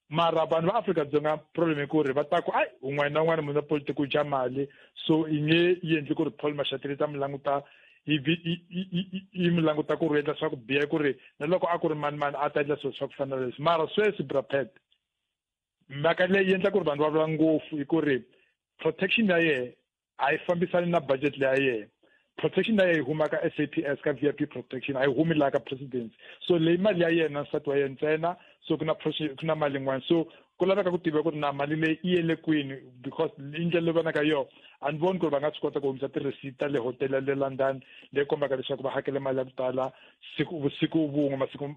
mara vanhu va Afrika-Dzonga problem i ku ri va ta ku ai un'wana na un'wana munhu wa politiki u dya mali so i nge yi endli ku ri Paul Mashatile ta mi languta yi mi languta ku ri u endla swa ku biha ku ri na loko a ku ri mani mani a ta endla swilo swa ku fana na leswi mara sweswi brapet mhaka leyi endla ku ri vanhu va vula ngopfu i ku ri protection ya yehe a yi fambisani na budget leya yena protection ya yi huma ka SAPS ka VIP protection a yi humi laha ka presidency so leyi mali ya yena nsati wa yena ntsena so ku na ku na mali yin'wana so ku laveka ku tiva ku ri na mali leyi i yele kwini because i ndlela leyi vonaka yona a ni voni ku ri va nga swi kota ku humesa ti-receipt ta le hotela le London leyi kombaka leswaku va hakele mali ya ku tala siku vusiku vun'we masiku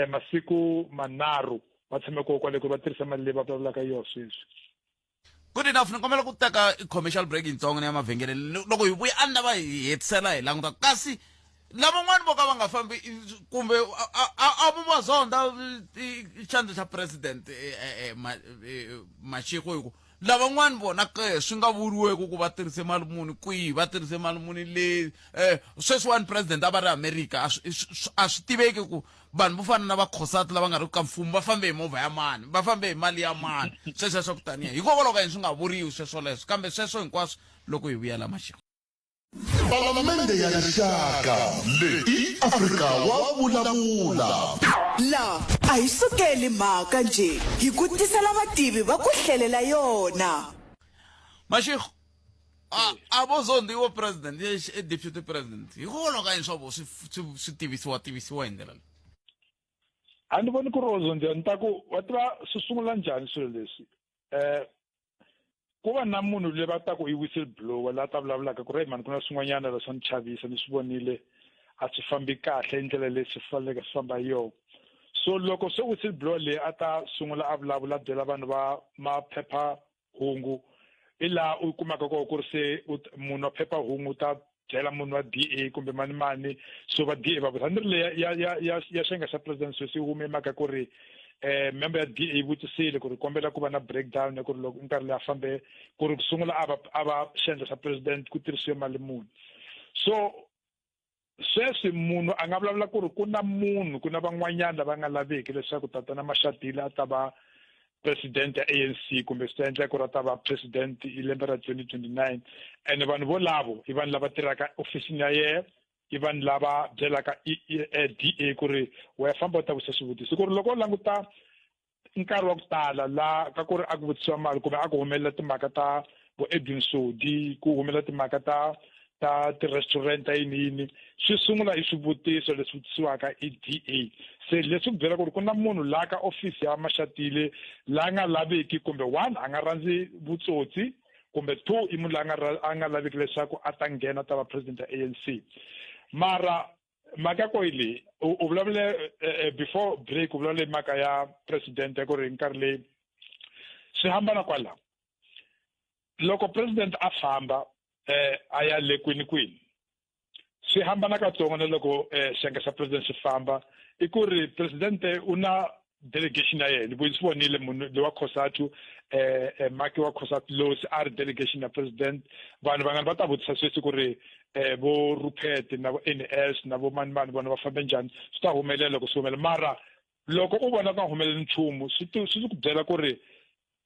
masiku manharhu va tshame kona kwale ku ri va tirhisa mali leyi va vulavulaka yona sweswi. Good enough ni kombela ku teka commercial break yitsongo ni ya mavhengeleni loko hi vuya a ni lava hi hetisela hi languta kasi lavan'wani vo ka va nga fambi kumbe a vo va zonda xandla xa president Mashiko hi ku lavan'wani vona ke swi nga vuriweki ku va tirhise mali muni kwihi va tirhise mali muni le sweswiwani president a va ri America a swi tiveki ku vanhu vo fana na vakhosati lava nga ri ka mfumo va fambe hi movha ya mani va fambe hi mali ya mani sweswo swa ku taniya hikokwalaho ka yini swi nga vuriwi sweswo leswo kambe sweswo hinkwaswo loko hi vuya la maxiko. Palamende ya Rixaka leyi i Afrika wa vulavula. La a hi sukeli mhaka njhe, hi ku tisela vativi va ku hlelela yona. Mashego a a vo zondiwa president e deputy president hikokwalaho ka yini swa vo swi swi swi tivisiwa tivisiwa hi ndlela leyi A ni voni ku ri o zondiwa ni ta ku wa tiva swi sungula njhani swilo leswi eh ku va na munhu loyi va ta ku i whistle blower la ta vulavulaka ku ri hey mani ku na swin'wanyana la swa ni chavisa ni swi vonile a swi fambi kahle hi ndlela leyi swi faneleke swi famba hi yona so loko se whistle blower leyi a ta sungula a vulavula a byela vanhu va maphepha hungu i laha u kumaka kona ku ri se munhu wa phephahungu u ta byela munhu wa DA kumbe mani mani so va DA va vutisa ni ri leya ya ya ya ya xenga xa president sweswi yi hume mhaka ku ri eh member ya DA yi vutisile ku ri kombela ku va na breakdown ya ku ri loko nkarhi leyi a fambe ku ri ku sungula a va a va xendla xa president ku tirhisiwe mali muni so Sweswi munhu a nga vulavula ku ri ku na munhu, ku na van'wanyana lava nga laviki leswaku Tatana Mashatile a ta va president ya ANC kumbe swi ta endleka ku ri a ta va president hi lembe ra 2029. Ene vanhu volavo i vanhu lava tirhaka ofisini ya yena, i vanhu lava byelaka DA ku ri wena famba u ta vutisa swivutiso. Ku ri loko u languta nkarhi wa ku tala la ka ku ri a ku vutisiwa mali kumbe a ku humelela timhaka ta vo Edwin Sodi ku humelela timhaka ta ta ti-restaurant ta yini yini swi sungula hi swivutiso leswi vutisiwaka i DA se leswi ku byela ku ri ku na munhu la ka ofisi ya Mashatile la nga laviki kumbe one a nga rhandzi vutsotsi kumbe 2 i munhu la nga a nga laviki leswaku a ta nghena ta va president ya ANC mara mhaka ko leyi u vulavule before break u vulavule mhaka ya president ya ku ri nkarhi leyi swi hambana kwalaho loko president a famba eh a ya le kwini kwini swi hambana katsongo na loko xiyenge xa president xi famba i ku ri presidente u na delegation ya yena ni swi vonile munhu lowa Cosatu eh Maki wa Cosatu loyi se a ri delegation ya president vanhu vangani va ta vutisa sweswi ku ri vo Rupert na vo NS na vo mani mani vona va fambe njhani swi ta humelela loko swi humelela mara loko u vona ku nga humeleli nchumu swi swi ku byela ku ri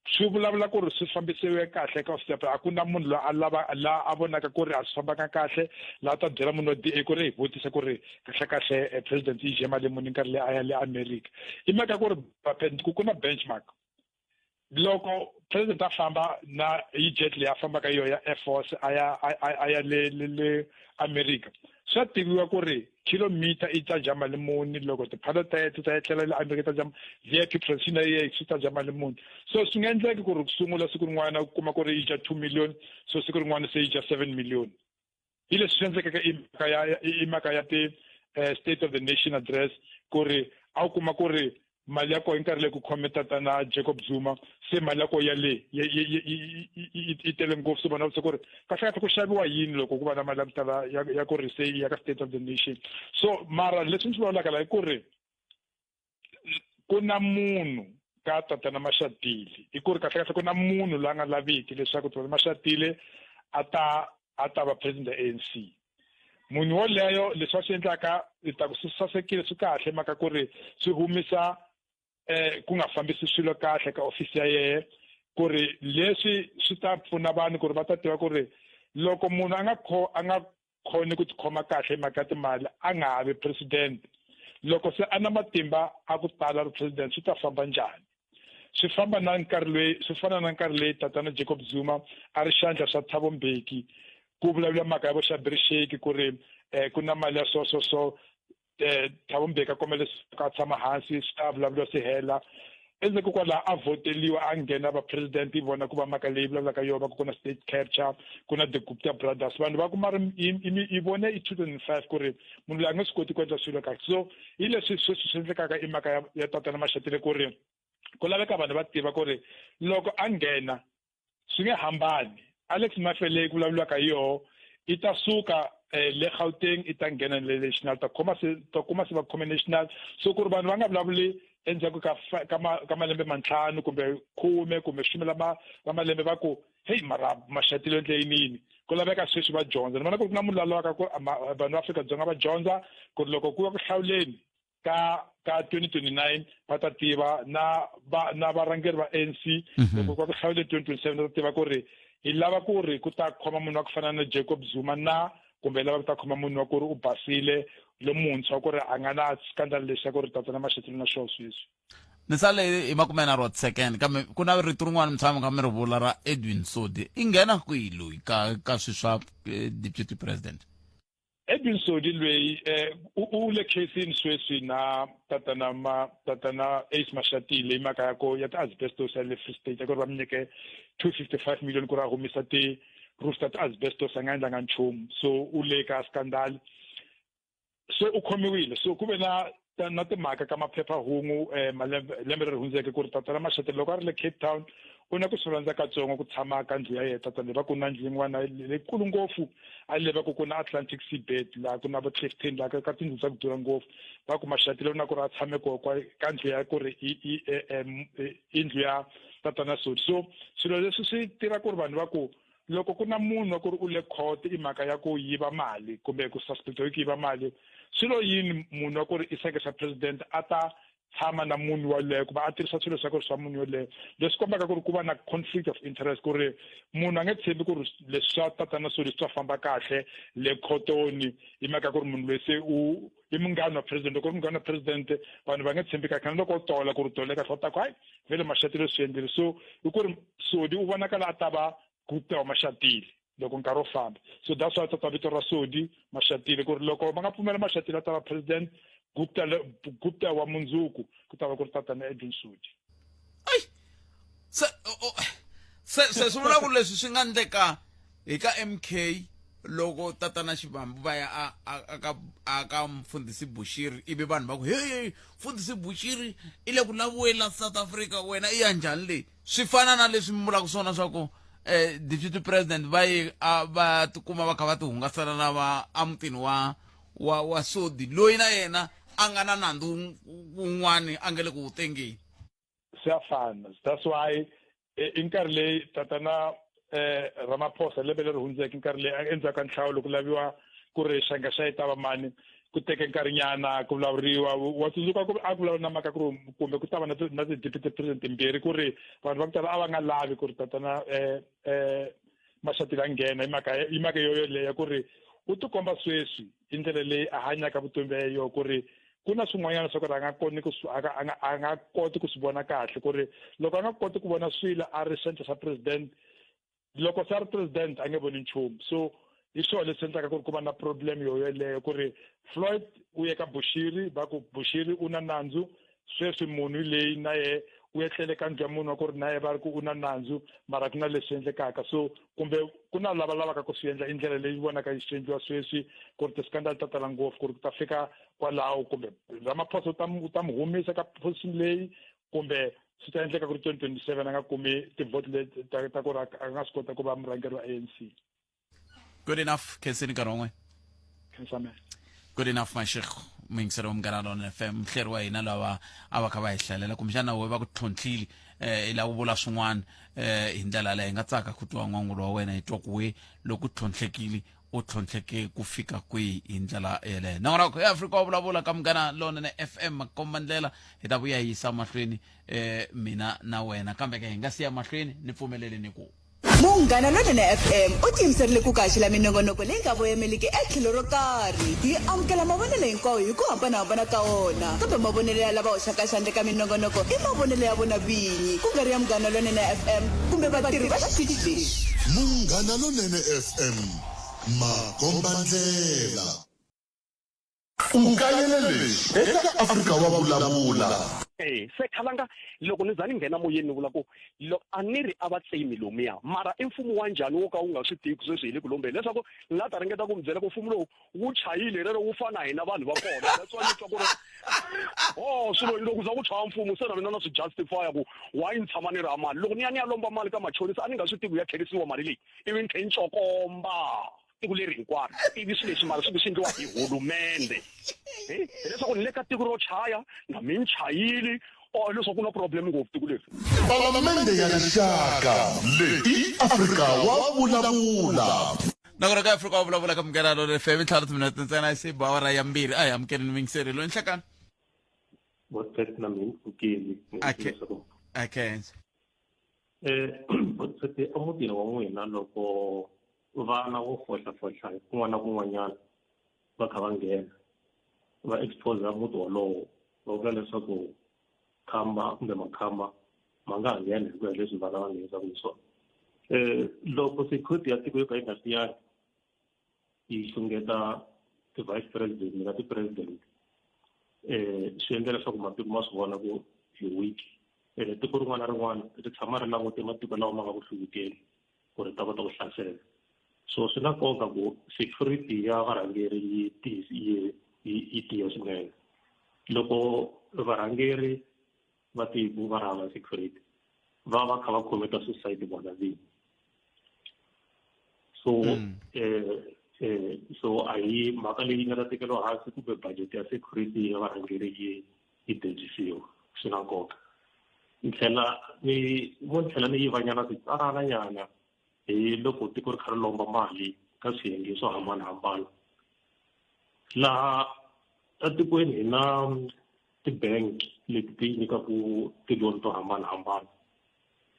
swi vulavula ku ri swi fambisiwe kahle ka step a ku na munhu loyi a lava la a vonaka ku ri a swi fambanga kahle la ta byela munhu wa DA ku ri hi vutisa ku ri kahle kahle president yi dye mali muni nkarhi leyi a ya le America i mhaka ku ri ku ku na benchmark loko president a famba na hi jet leyi a fambaka yona ya air force a ya a ya le le le America swa tiviwa ku ri kilometer yi ta dya mali muni loko ti-pilot ta yena ti ta etlela le America ta dya VIP protection ya yena swi ta dya mali muni so swi nga endleki ku ri ku sungula siku rin'wana u kuma ku ri yi dya 2 million so siku rin'wana se yi dya 7 million hi leswi swi endlekeke i mhaka ya i mhaka ya ti state of the nation address ku ri a wu kuma ku ri mali ya koho hi nkarhi leyi ku khome tatana Jacob Zuma se mali ya koho ya le yi tele ngopfu se vona se ku ri kahle kahle ku xaviwa yini loko ku va na mali ya ku tala ya ku ri se ya ka state of the nation. So mara leswi ni swi vulavulaka la i ku ri ku na munhu ka tatana Mashatile, i ku ri kahle kahle ku na munhu loyi a nga laviki leswaku tatana Mashatile a ta va president ya ANC. Munhu woleyo leswi a swi endlaka i ta ku swi sasekile, swi kahle, mhaka ku ri swi humisa ku nga fambisi swilo kahle ka ofisi ya yehe, ku ri leswi swi ta pfuna vanhu ku ri va ta tiva ku ri loko munhu a nga khoni ku tikhoma kahle hi mhaka ya timali, a nga ha vi president. Loko se a na matimba a ku tala ri president, swi ta famba njhani? Swi famba na nkarhi loyi, swi fana na nkarhi leyi tatana Jacob Zuma a ri xandla xa Thabo Mbeki, ku vulavula mhaka ya vo Schabir Shaik, ku ri ku na mali ya so so so, Thabo Mbeki a kombela leswaku a tshama hansi, swi ta vulavuriwa swi hela. Endzhaku kwalaho a vhoteliwa, a nghena va president. Yi vona ku va mhaka leyi vulavulaka yona, va ku ku na state capture, ku na the Gupta brothers, vanhu va ku mara yi vone i 2005 ku ri munhu loyi a nge swi koti ku endla swilo kahle. So hi leswi sweswi swi endlekaka i mhaka ya tatana Mashatile, ku ri ku laveka vanhu va tiva ku ri loko a nghena swi nge hambani. Alex Mafia leyi ku vulavuriwaka hi yoho i ta suka le Gauteng, i ta nghena le national, ta khoma se ta kuma se va khome national. So ku ri vanhu va nga vulavuli endzhaku ka malembe mantlhanu kumbe 10 kumbe 10 lama va malembe va ku, "Heyi, mara Mashatile endle yinini?" Ku laveka sweswi va dyondza. Ni vona ku ri ku na munhu la lavaka ku vanhu va Afrika-Dzonga va dyondza ku ri loko ku ya ku hlawuleni ka 2029 va ta tiva na va na varhangeri va ANC, loko ku ya ku hlawuleni 2027 va ta tiva ku ri hi lava ku ri ku ta khoma munhu wa ku fana na Jacob Zuma na kumbe hi lava ku ta khoma munhu wa ku ri u basile, lomuntshwa, ku ri a nga na scandal lexi xa ku ri tatana Mashatile na xona sweswi. Ni sale hi 30 wa ti-second, kambe ku na rito rin'wana mi tshama kha mi ri vula ra Edwin Sodi. I nghena kwihi loyi ka swi swa deputy president? Edwin Sodi loyi u le khesini sweswi na tatana Ace Mashatile hi mhaka ya ko ya ti-asbestos ya le Free State, ya ku ri va mi nyike 255 million ku ri a humisa ti-roof ta ti-asbestos, a nga endlanga nchumu. So u le ka scandal, so u khomiwile. So ku ve na timhaka ka maphephahungu malembe lembe leri hundzeke ku ri tatana Mashatile loko a ri le Cape Town u na ku swi rhandza katsongo ku tshama ka ndlu ya yena. Tatana va ku na ndlu yin'wana leyikulu ngopfu a leva ku na Atlantic Seabed, laha ku na vo Clifton, laha ka tindlu ta ku durha ngopfu. Va ku Mashatile u na ku ri a tshame koho ka ndlu ya ku ri i ndlu ya tatana Sodi. So swilo leswi swi tiva ku ri vanhu va ku loko ku na munhu wa ku ri u le court i mhaka ya ku yiva mali kumbe ku suspectiwa ku yiva mali, swilo yini munhu wa ku ri i seke xa president a ta tshama na munhu waloye kumbe a tirhisa swilo swa ku ri swa munhu yoleyo? Leswi kombaka ku ri ku va na conflict of interest, ku ri munhu a nge tshembi ku ri leswi swa tatana Sodi swi ta famba kahle le khotoni, hi mhaka ku ri munhu loyi se u i munghana wa president. Loko ri munghana wa president, vanhu va nge tshembi kahle na loko u tola ku ri tole kahle, va ta ku hayi, vele Mashatile swi endlile. So i ku ri Sodi u vonakala a ta va Gupta wa Mashatile loko nkarhi wo famba. So that's why tata vito ra Sodi Mashatile, ku ri loko va nga pfumela Mashatile a ta va president, Gupta wa mundzuku ku ta va ku ri tatana Edwin Sodi. Se swi vula ku leswi swi nga ndleka hi ka MK loko tatana Xivambu va ya a ka mfundhisi Bushiri, ivi vanhu va ku, "Hey, mfundhisi Bushiri i le ku laviweni la South Africa, wena i ya njhani?" Leyi swi fana na leswi mi vulaka swona swa ku deputy president va ye a va tikuma va kha va tihungasela na va emutini wa Sodi, loyi na yena a nga na nandzu wun'wani a nga le ku wu tengeni. Swi ya fana. That's why i nkarhi leyi tatana Ramaphosa lembe leri hundzeke, nkarhi leyi endzhaku ka nhlawulo ku laviwa ku ri xanga xa yi ta va mani, ku teke nkarhinyana ku vulavuriwa. Wa tsundzuka ku a ku vulavula na mhaka ku ri kumbe ku ta va na ti-deputy president timbirhi, ku ri vanhu va ku tala a va nga lavi ku ri tatana Mashatile a nghena hi mhaka yo yoleyo, ku ri u tikomba sweswi hi ndlela leyi a hanyaka vutomi bya yena, ku ri ku na swin'wanyana swa ku ri a nga koni ku swi a nga koti ku swi vona kahle, ku ri loko a nga koti ku vona swilo a ri xandla xa president, loko se a ri president a nge voni nchumu. So hi swona leswi endlaka ku ri ku va na problem yo yoleyo, ku ri Floyd u ye ka Bushiri, va ku Bushiri u na nandzu sweswi, munhu leyi na ye U etlele ka ndlu ya munhu wa ku ri na ye va ri ku u na nandzu, mara ku na leswi endlekaka. So kumbe ku na lava lavaka ku swi endla i ndlela leyi vonaka yi swi endliwa sweswi, ku ri ti-scandal ta tala ngopfu ku ri ku ta fika kwalaho, kumbe Ramaphosa u ta mi humisa ka position leyi, kumbe swi ta endleka ku ri 2027 a nga kumi ti-vote leti ta ku ri a nga swi kota ku va murhangeri wa ANC. Good enough, khensini nkarhi wun'we. Khensame. Good enough, Mashego, muyingiseri wa Munghana Lonene FM, muhleri wa hina lava a va kha va hi hlalela, kumbexana we va ku tlhontlhile i lava ku vula swin'wana hi ndlela yaleyo, hi nga tsaka ku twa n'wangulo wa wena, hi twa ku we loko u tlhontlhekile u tlhontlheke ku fika kwihi hi ndlela yeleyo. Nongonoko ya Afrika wa vulavula ka Munghana Lonene FM, makomba ndlela hi ta vuya hi yisa mahlweni mina na wena, kambe ke hi nga siya mahlweni ni pfumeleleni ku Munghana Lonene FM u tiyimiserile ku kaxela minongonoko leyi nga voyemeliki etlhelo ro karhi. Hi amukela mavonelo hinkwawo hi ku hambanahambana ka wona, kambe mavonelo ya lava hoxaka xandla eka minongonoko i mavonelo ya vona vinyi, ku nga ri ya Munghana Lonene FM kumbe vatirhi va xitichi lexi. Munghana Lonene FM, makombandlela. U kayele leswi eka Afrika wa Vulavula. E se khalanga loko ni za ni nghena moyeni ni vula ku a ni ri a va tsemi lomuya, mara i mfumo wa njhani wo ka wu nga swi tivi ku sweswi hi le ku lombeni, leswaku ni la ta ringeta ku mi byela ku mfumo lowu wu chayile rero wu fana hina vanhu va kona. That's why ni twa ku ri oh swilo loko za ku chaya mfumo se na mina na swi justify ku why ni tshama ni ri ha mali. Loko ni ya ni ya lomba mali ka machonisa a ni nga swi tivi ku ya tlherisiwa mali leyi, ivi ni tlhe ni cokomba tiko leri hinkwaro, ivi swilo leswi mara swi swi endliwa hi hulumende. Hileswaku ni le ka tiko ro chaya na mi ni chayili or leswaku ku na problem ngopfu tiko leri. Palamende ya Rixaka leyi i Afrika wa Vulavula. Nakona ka Afrika wa Vulavula ka Munghana Lonene FM, ntlhanu timinete ntsena yi ba awara ya 2. A hi amukeleni muyingiseri loyi nhlekani. Botpet na mina pfukile. A khensa. Botpet, emutini wa n'wina loko vana vo fohlafohla hi kun'wana na kun'wanyana va kha va nghena va expose muti wolowo, va vula leswaku khamba kumbe makhamba ma nga ha nghena hi ku ya leswi vana va nghenisaka hi swona. Loko security ya tiko yo ka yi nga tiyangi yi xungeta ti-vice president na ti-president, swi endla leswaku matiko ma swi vona ku hi weak. Tiko rin'wana na rin'wana ri tshama ri langute matiko lawa ma nga ku hluvukeni ku ri ta kota ku hlasela. So swi na nkoka ku security ya varhangeri yi tiya swinene. Loko varhangeri va tiko va ri hava security, va va kha va commit-a suicide vona vinyi. So so a hi mhaka leyi nga ta tekeriwa hansi kumbe budget ya security ya varhangeri yi debyisiwa, swi na nkoka. Ni tlhela ni vo ni tlhela ni yivanyana switsarana nyana hi loko tiko ri kha ri lomba mali ka swiyenge swo hambanahambana. Laha etikweni hi na ti-bank leti ti nyikaka ti-loan to hambanahambana.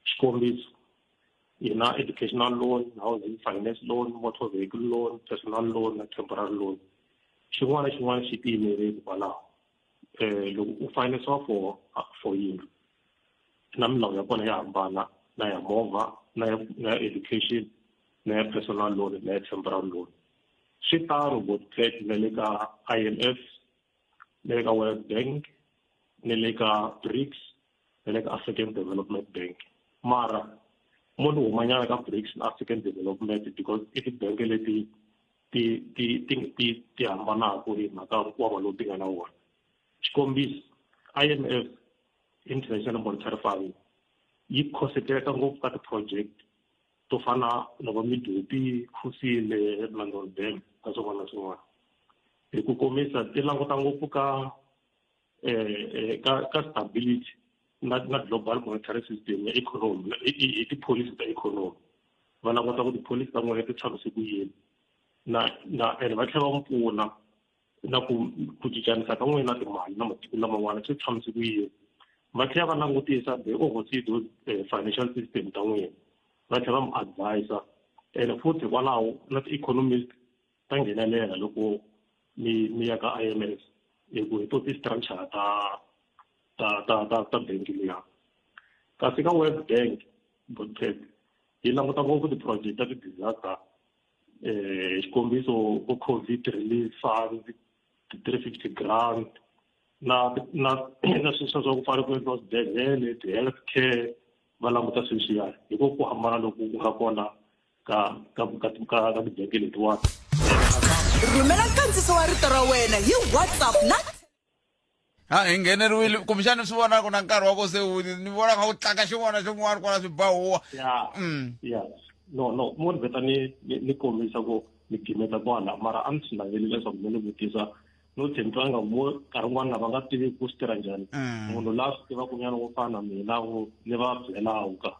Xikombiso, hi na educational loan, housing finance loan, motor vehicle loan, personal loan na temporary loan. Xin'wana na xin'wana xi tiyimerile kwalaho. Loko u finance for yindlu, na milawu ya kona ya hambana na ya movha, na ya education, na ya personal loan, na ya temporary loan. Swi tano Botpet na le ka IMF, na le ka World Bank, na le ka BRICS, na le ka African Development Bank. Mara mo ni humanyana ka BRICS na African Development because i tibank leti ti hambanaka hi mhaka nkwama lowu ti nga na wona. Xikombiso, IMF, International Monetary Fund, yi concentrate ngopfu ka ti-project to fana na va Medupi, Kusile na Northern na swin'wana na swin'wana. Hi ku komisa ti languta ngopfu ka ka stability na global monetary system ya economy, hi ti-policy ta economy. Va languta ku ti-policy ta n'wina ti tshamise ku yini na and va tlhela va mi pfuna na ku cincanisa ka n'wina timali na matiko laman'wana swi tshamise ku yini. Va tlhela va langutisa, they oversee those financial system ta n'wina, va tlhela va mi advisa. And futhi hikwalaho na ti-economist ta nghenelela loko mi ya ka IMF, hi ku hi to ti-structure ta bank liya. Kasi ka World Bank, Botpet, yi languta ngopfu ti-project ta ti-disaster, xikombiso vo COVID relief fund, ti-350 grant. Na na na sweswiya swa ku fanele ku endliwa swibedhlele, ti-health care va languta sweswiya hi ko ku hambana loku ku nga kona ka ka ka ka ka tibangi letiwani. Rhumela nkandziso wa rito ra wena hi WhatsApp na Ha hi ngheneriwile kumbexana swi vona ku na nkarhi wa ku se wu ni vona kha ku tlanga xin'wana xin'wana kwala swi ba huwa. Ya. Ya. No no mo ni vheta ni ni ni kombisa ku ni gimeta kwala mara a ni swi naveli leswaku mi ni vutisa no tlhe ni twa nga mo nkarhi wun'wana lava nga tivi ku swi tirha njhani munhu la swi tivaka nyana wo fana na mina wo ni va byelaku ka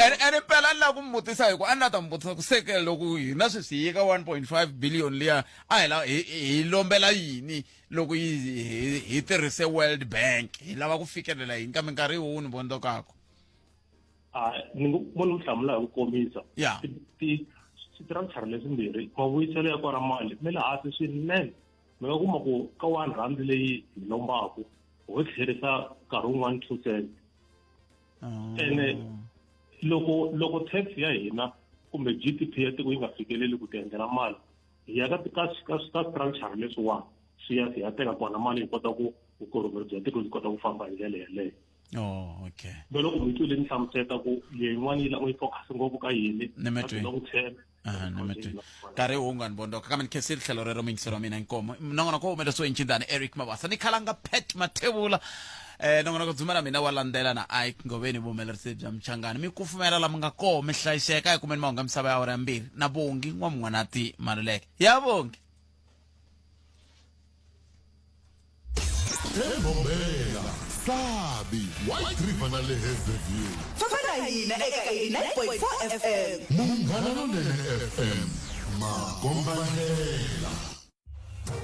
ene ene mpela a ni lava ku mi vutisa hi ku a ni la ta mi vutisa ku se ke loko hina sweswi hi ye ka 1.5 billion liya a hi la hi hi lombela yini loko yi hi hi tirhise World Bank hi lava ku fikelela yini kambe nkarhi hi wuni vondokako a ni ngo mo ni mi hlamula hi ku komisa ya ti switransfer leswimbirhi mavuyiselo ya kona mali ma le hansi swinene mi nga kuma ku ka one rand leyi hi lombaku ho tlherisa nkarhi wun'wani 2 cent ene loko loko tax ya hina kumbe G_D_P ya tiko yi nga fikeleli ku ti endlela mali hi ya ka ka ka ka structure leswiwani swi ya hi ya teka kona mali yi kota ku vukorhokeri bya tiko byi kota ku famba hi ndlela yeleyo. Oh, okay. Ve loko mi twile ni hlamuseta ku leyin'wana yi yi focus ngopfu ka yini Ni mi twi. na ku tshemba Ah, ni mi twi. Nkarhi wu nga ni vondoka kambe ni khensile tlhelo rero muyingiseri wa mina inkomo nongonoko wu humelerisiwe hi ncindani Eric Mabasa ni khalanga Pat Mathebula nongonoko dzumela mina wa landzela na Ike Ngoveni vuhumelerisi bya Mchangani mi kufumela la mi nga koho mi hlayiseka hi kumeni mahungu ya misava ya awara ya 2 na Bongi N'wamun'wanati Maluleke ya Bongi. Embombela, Sabi, White River na le Hazyview. Famba na hina eka 89.4 FM. Munghana Lonene FM, makombandlela.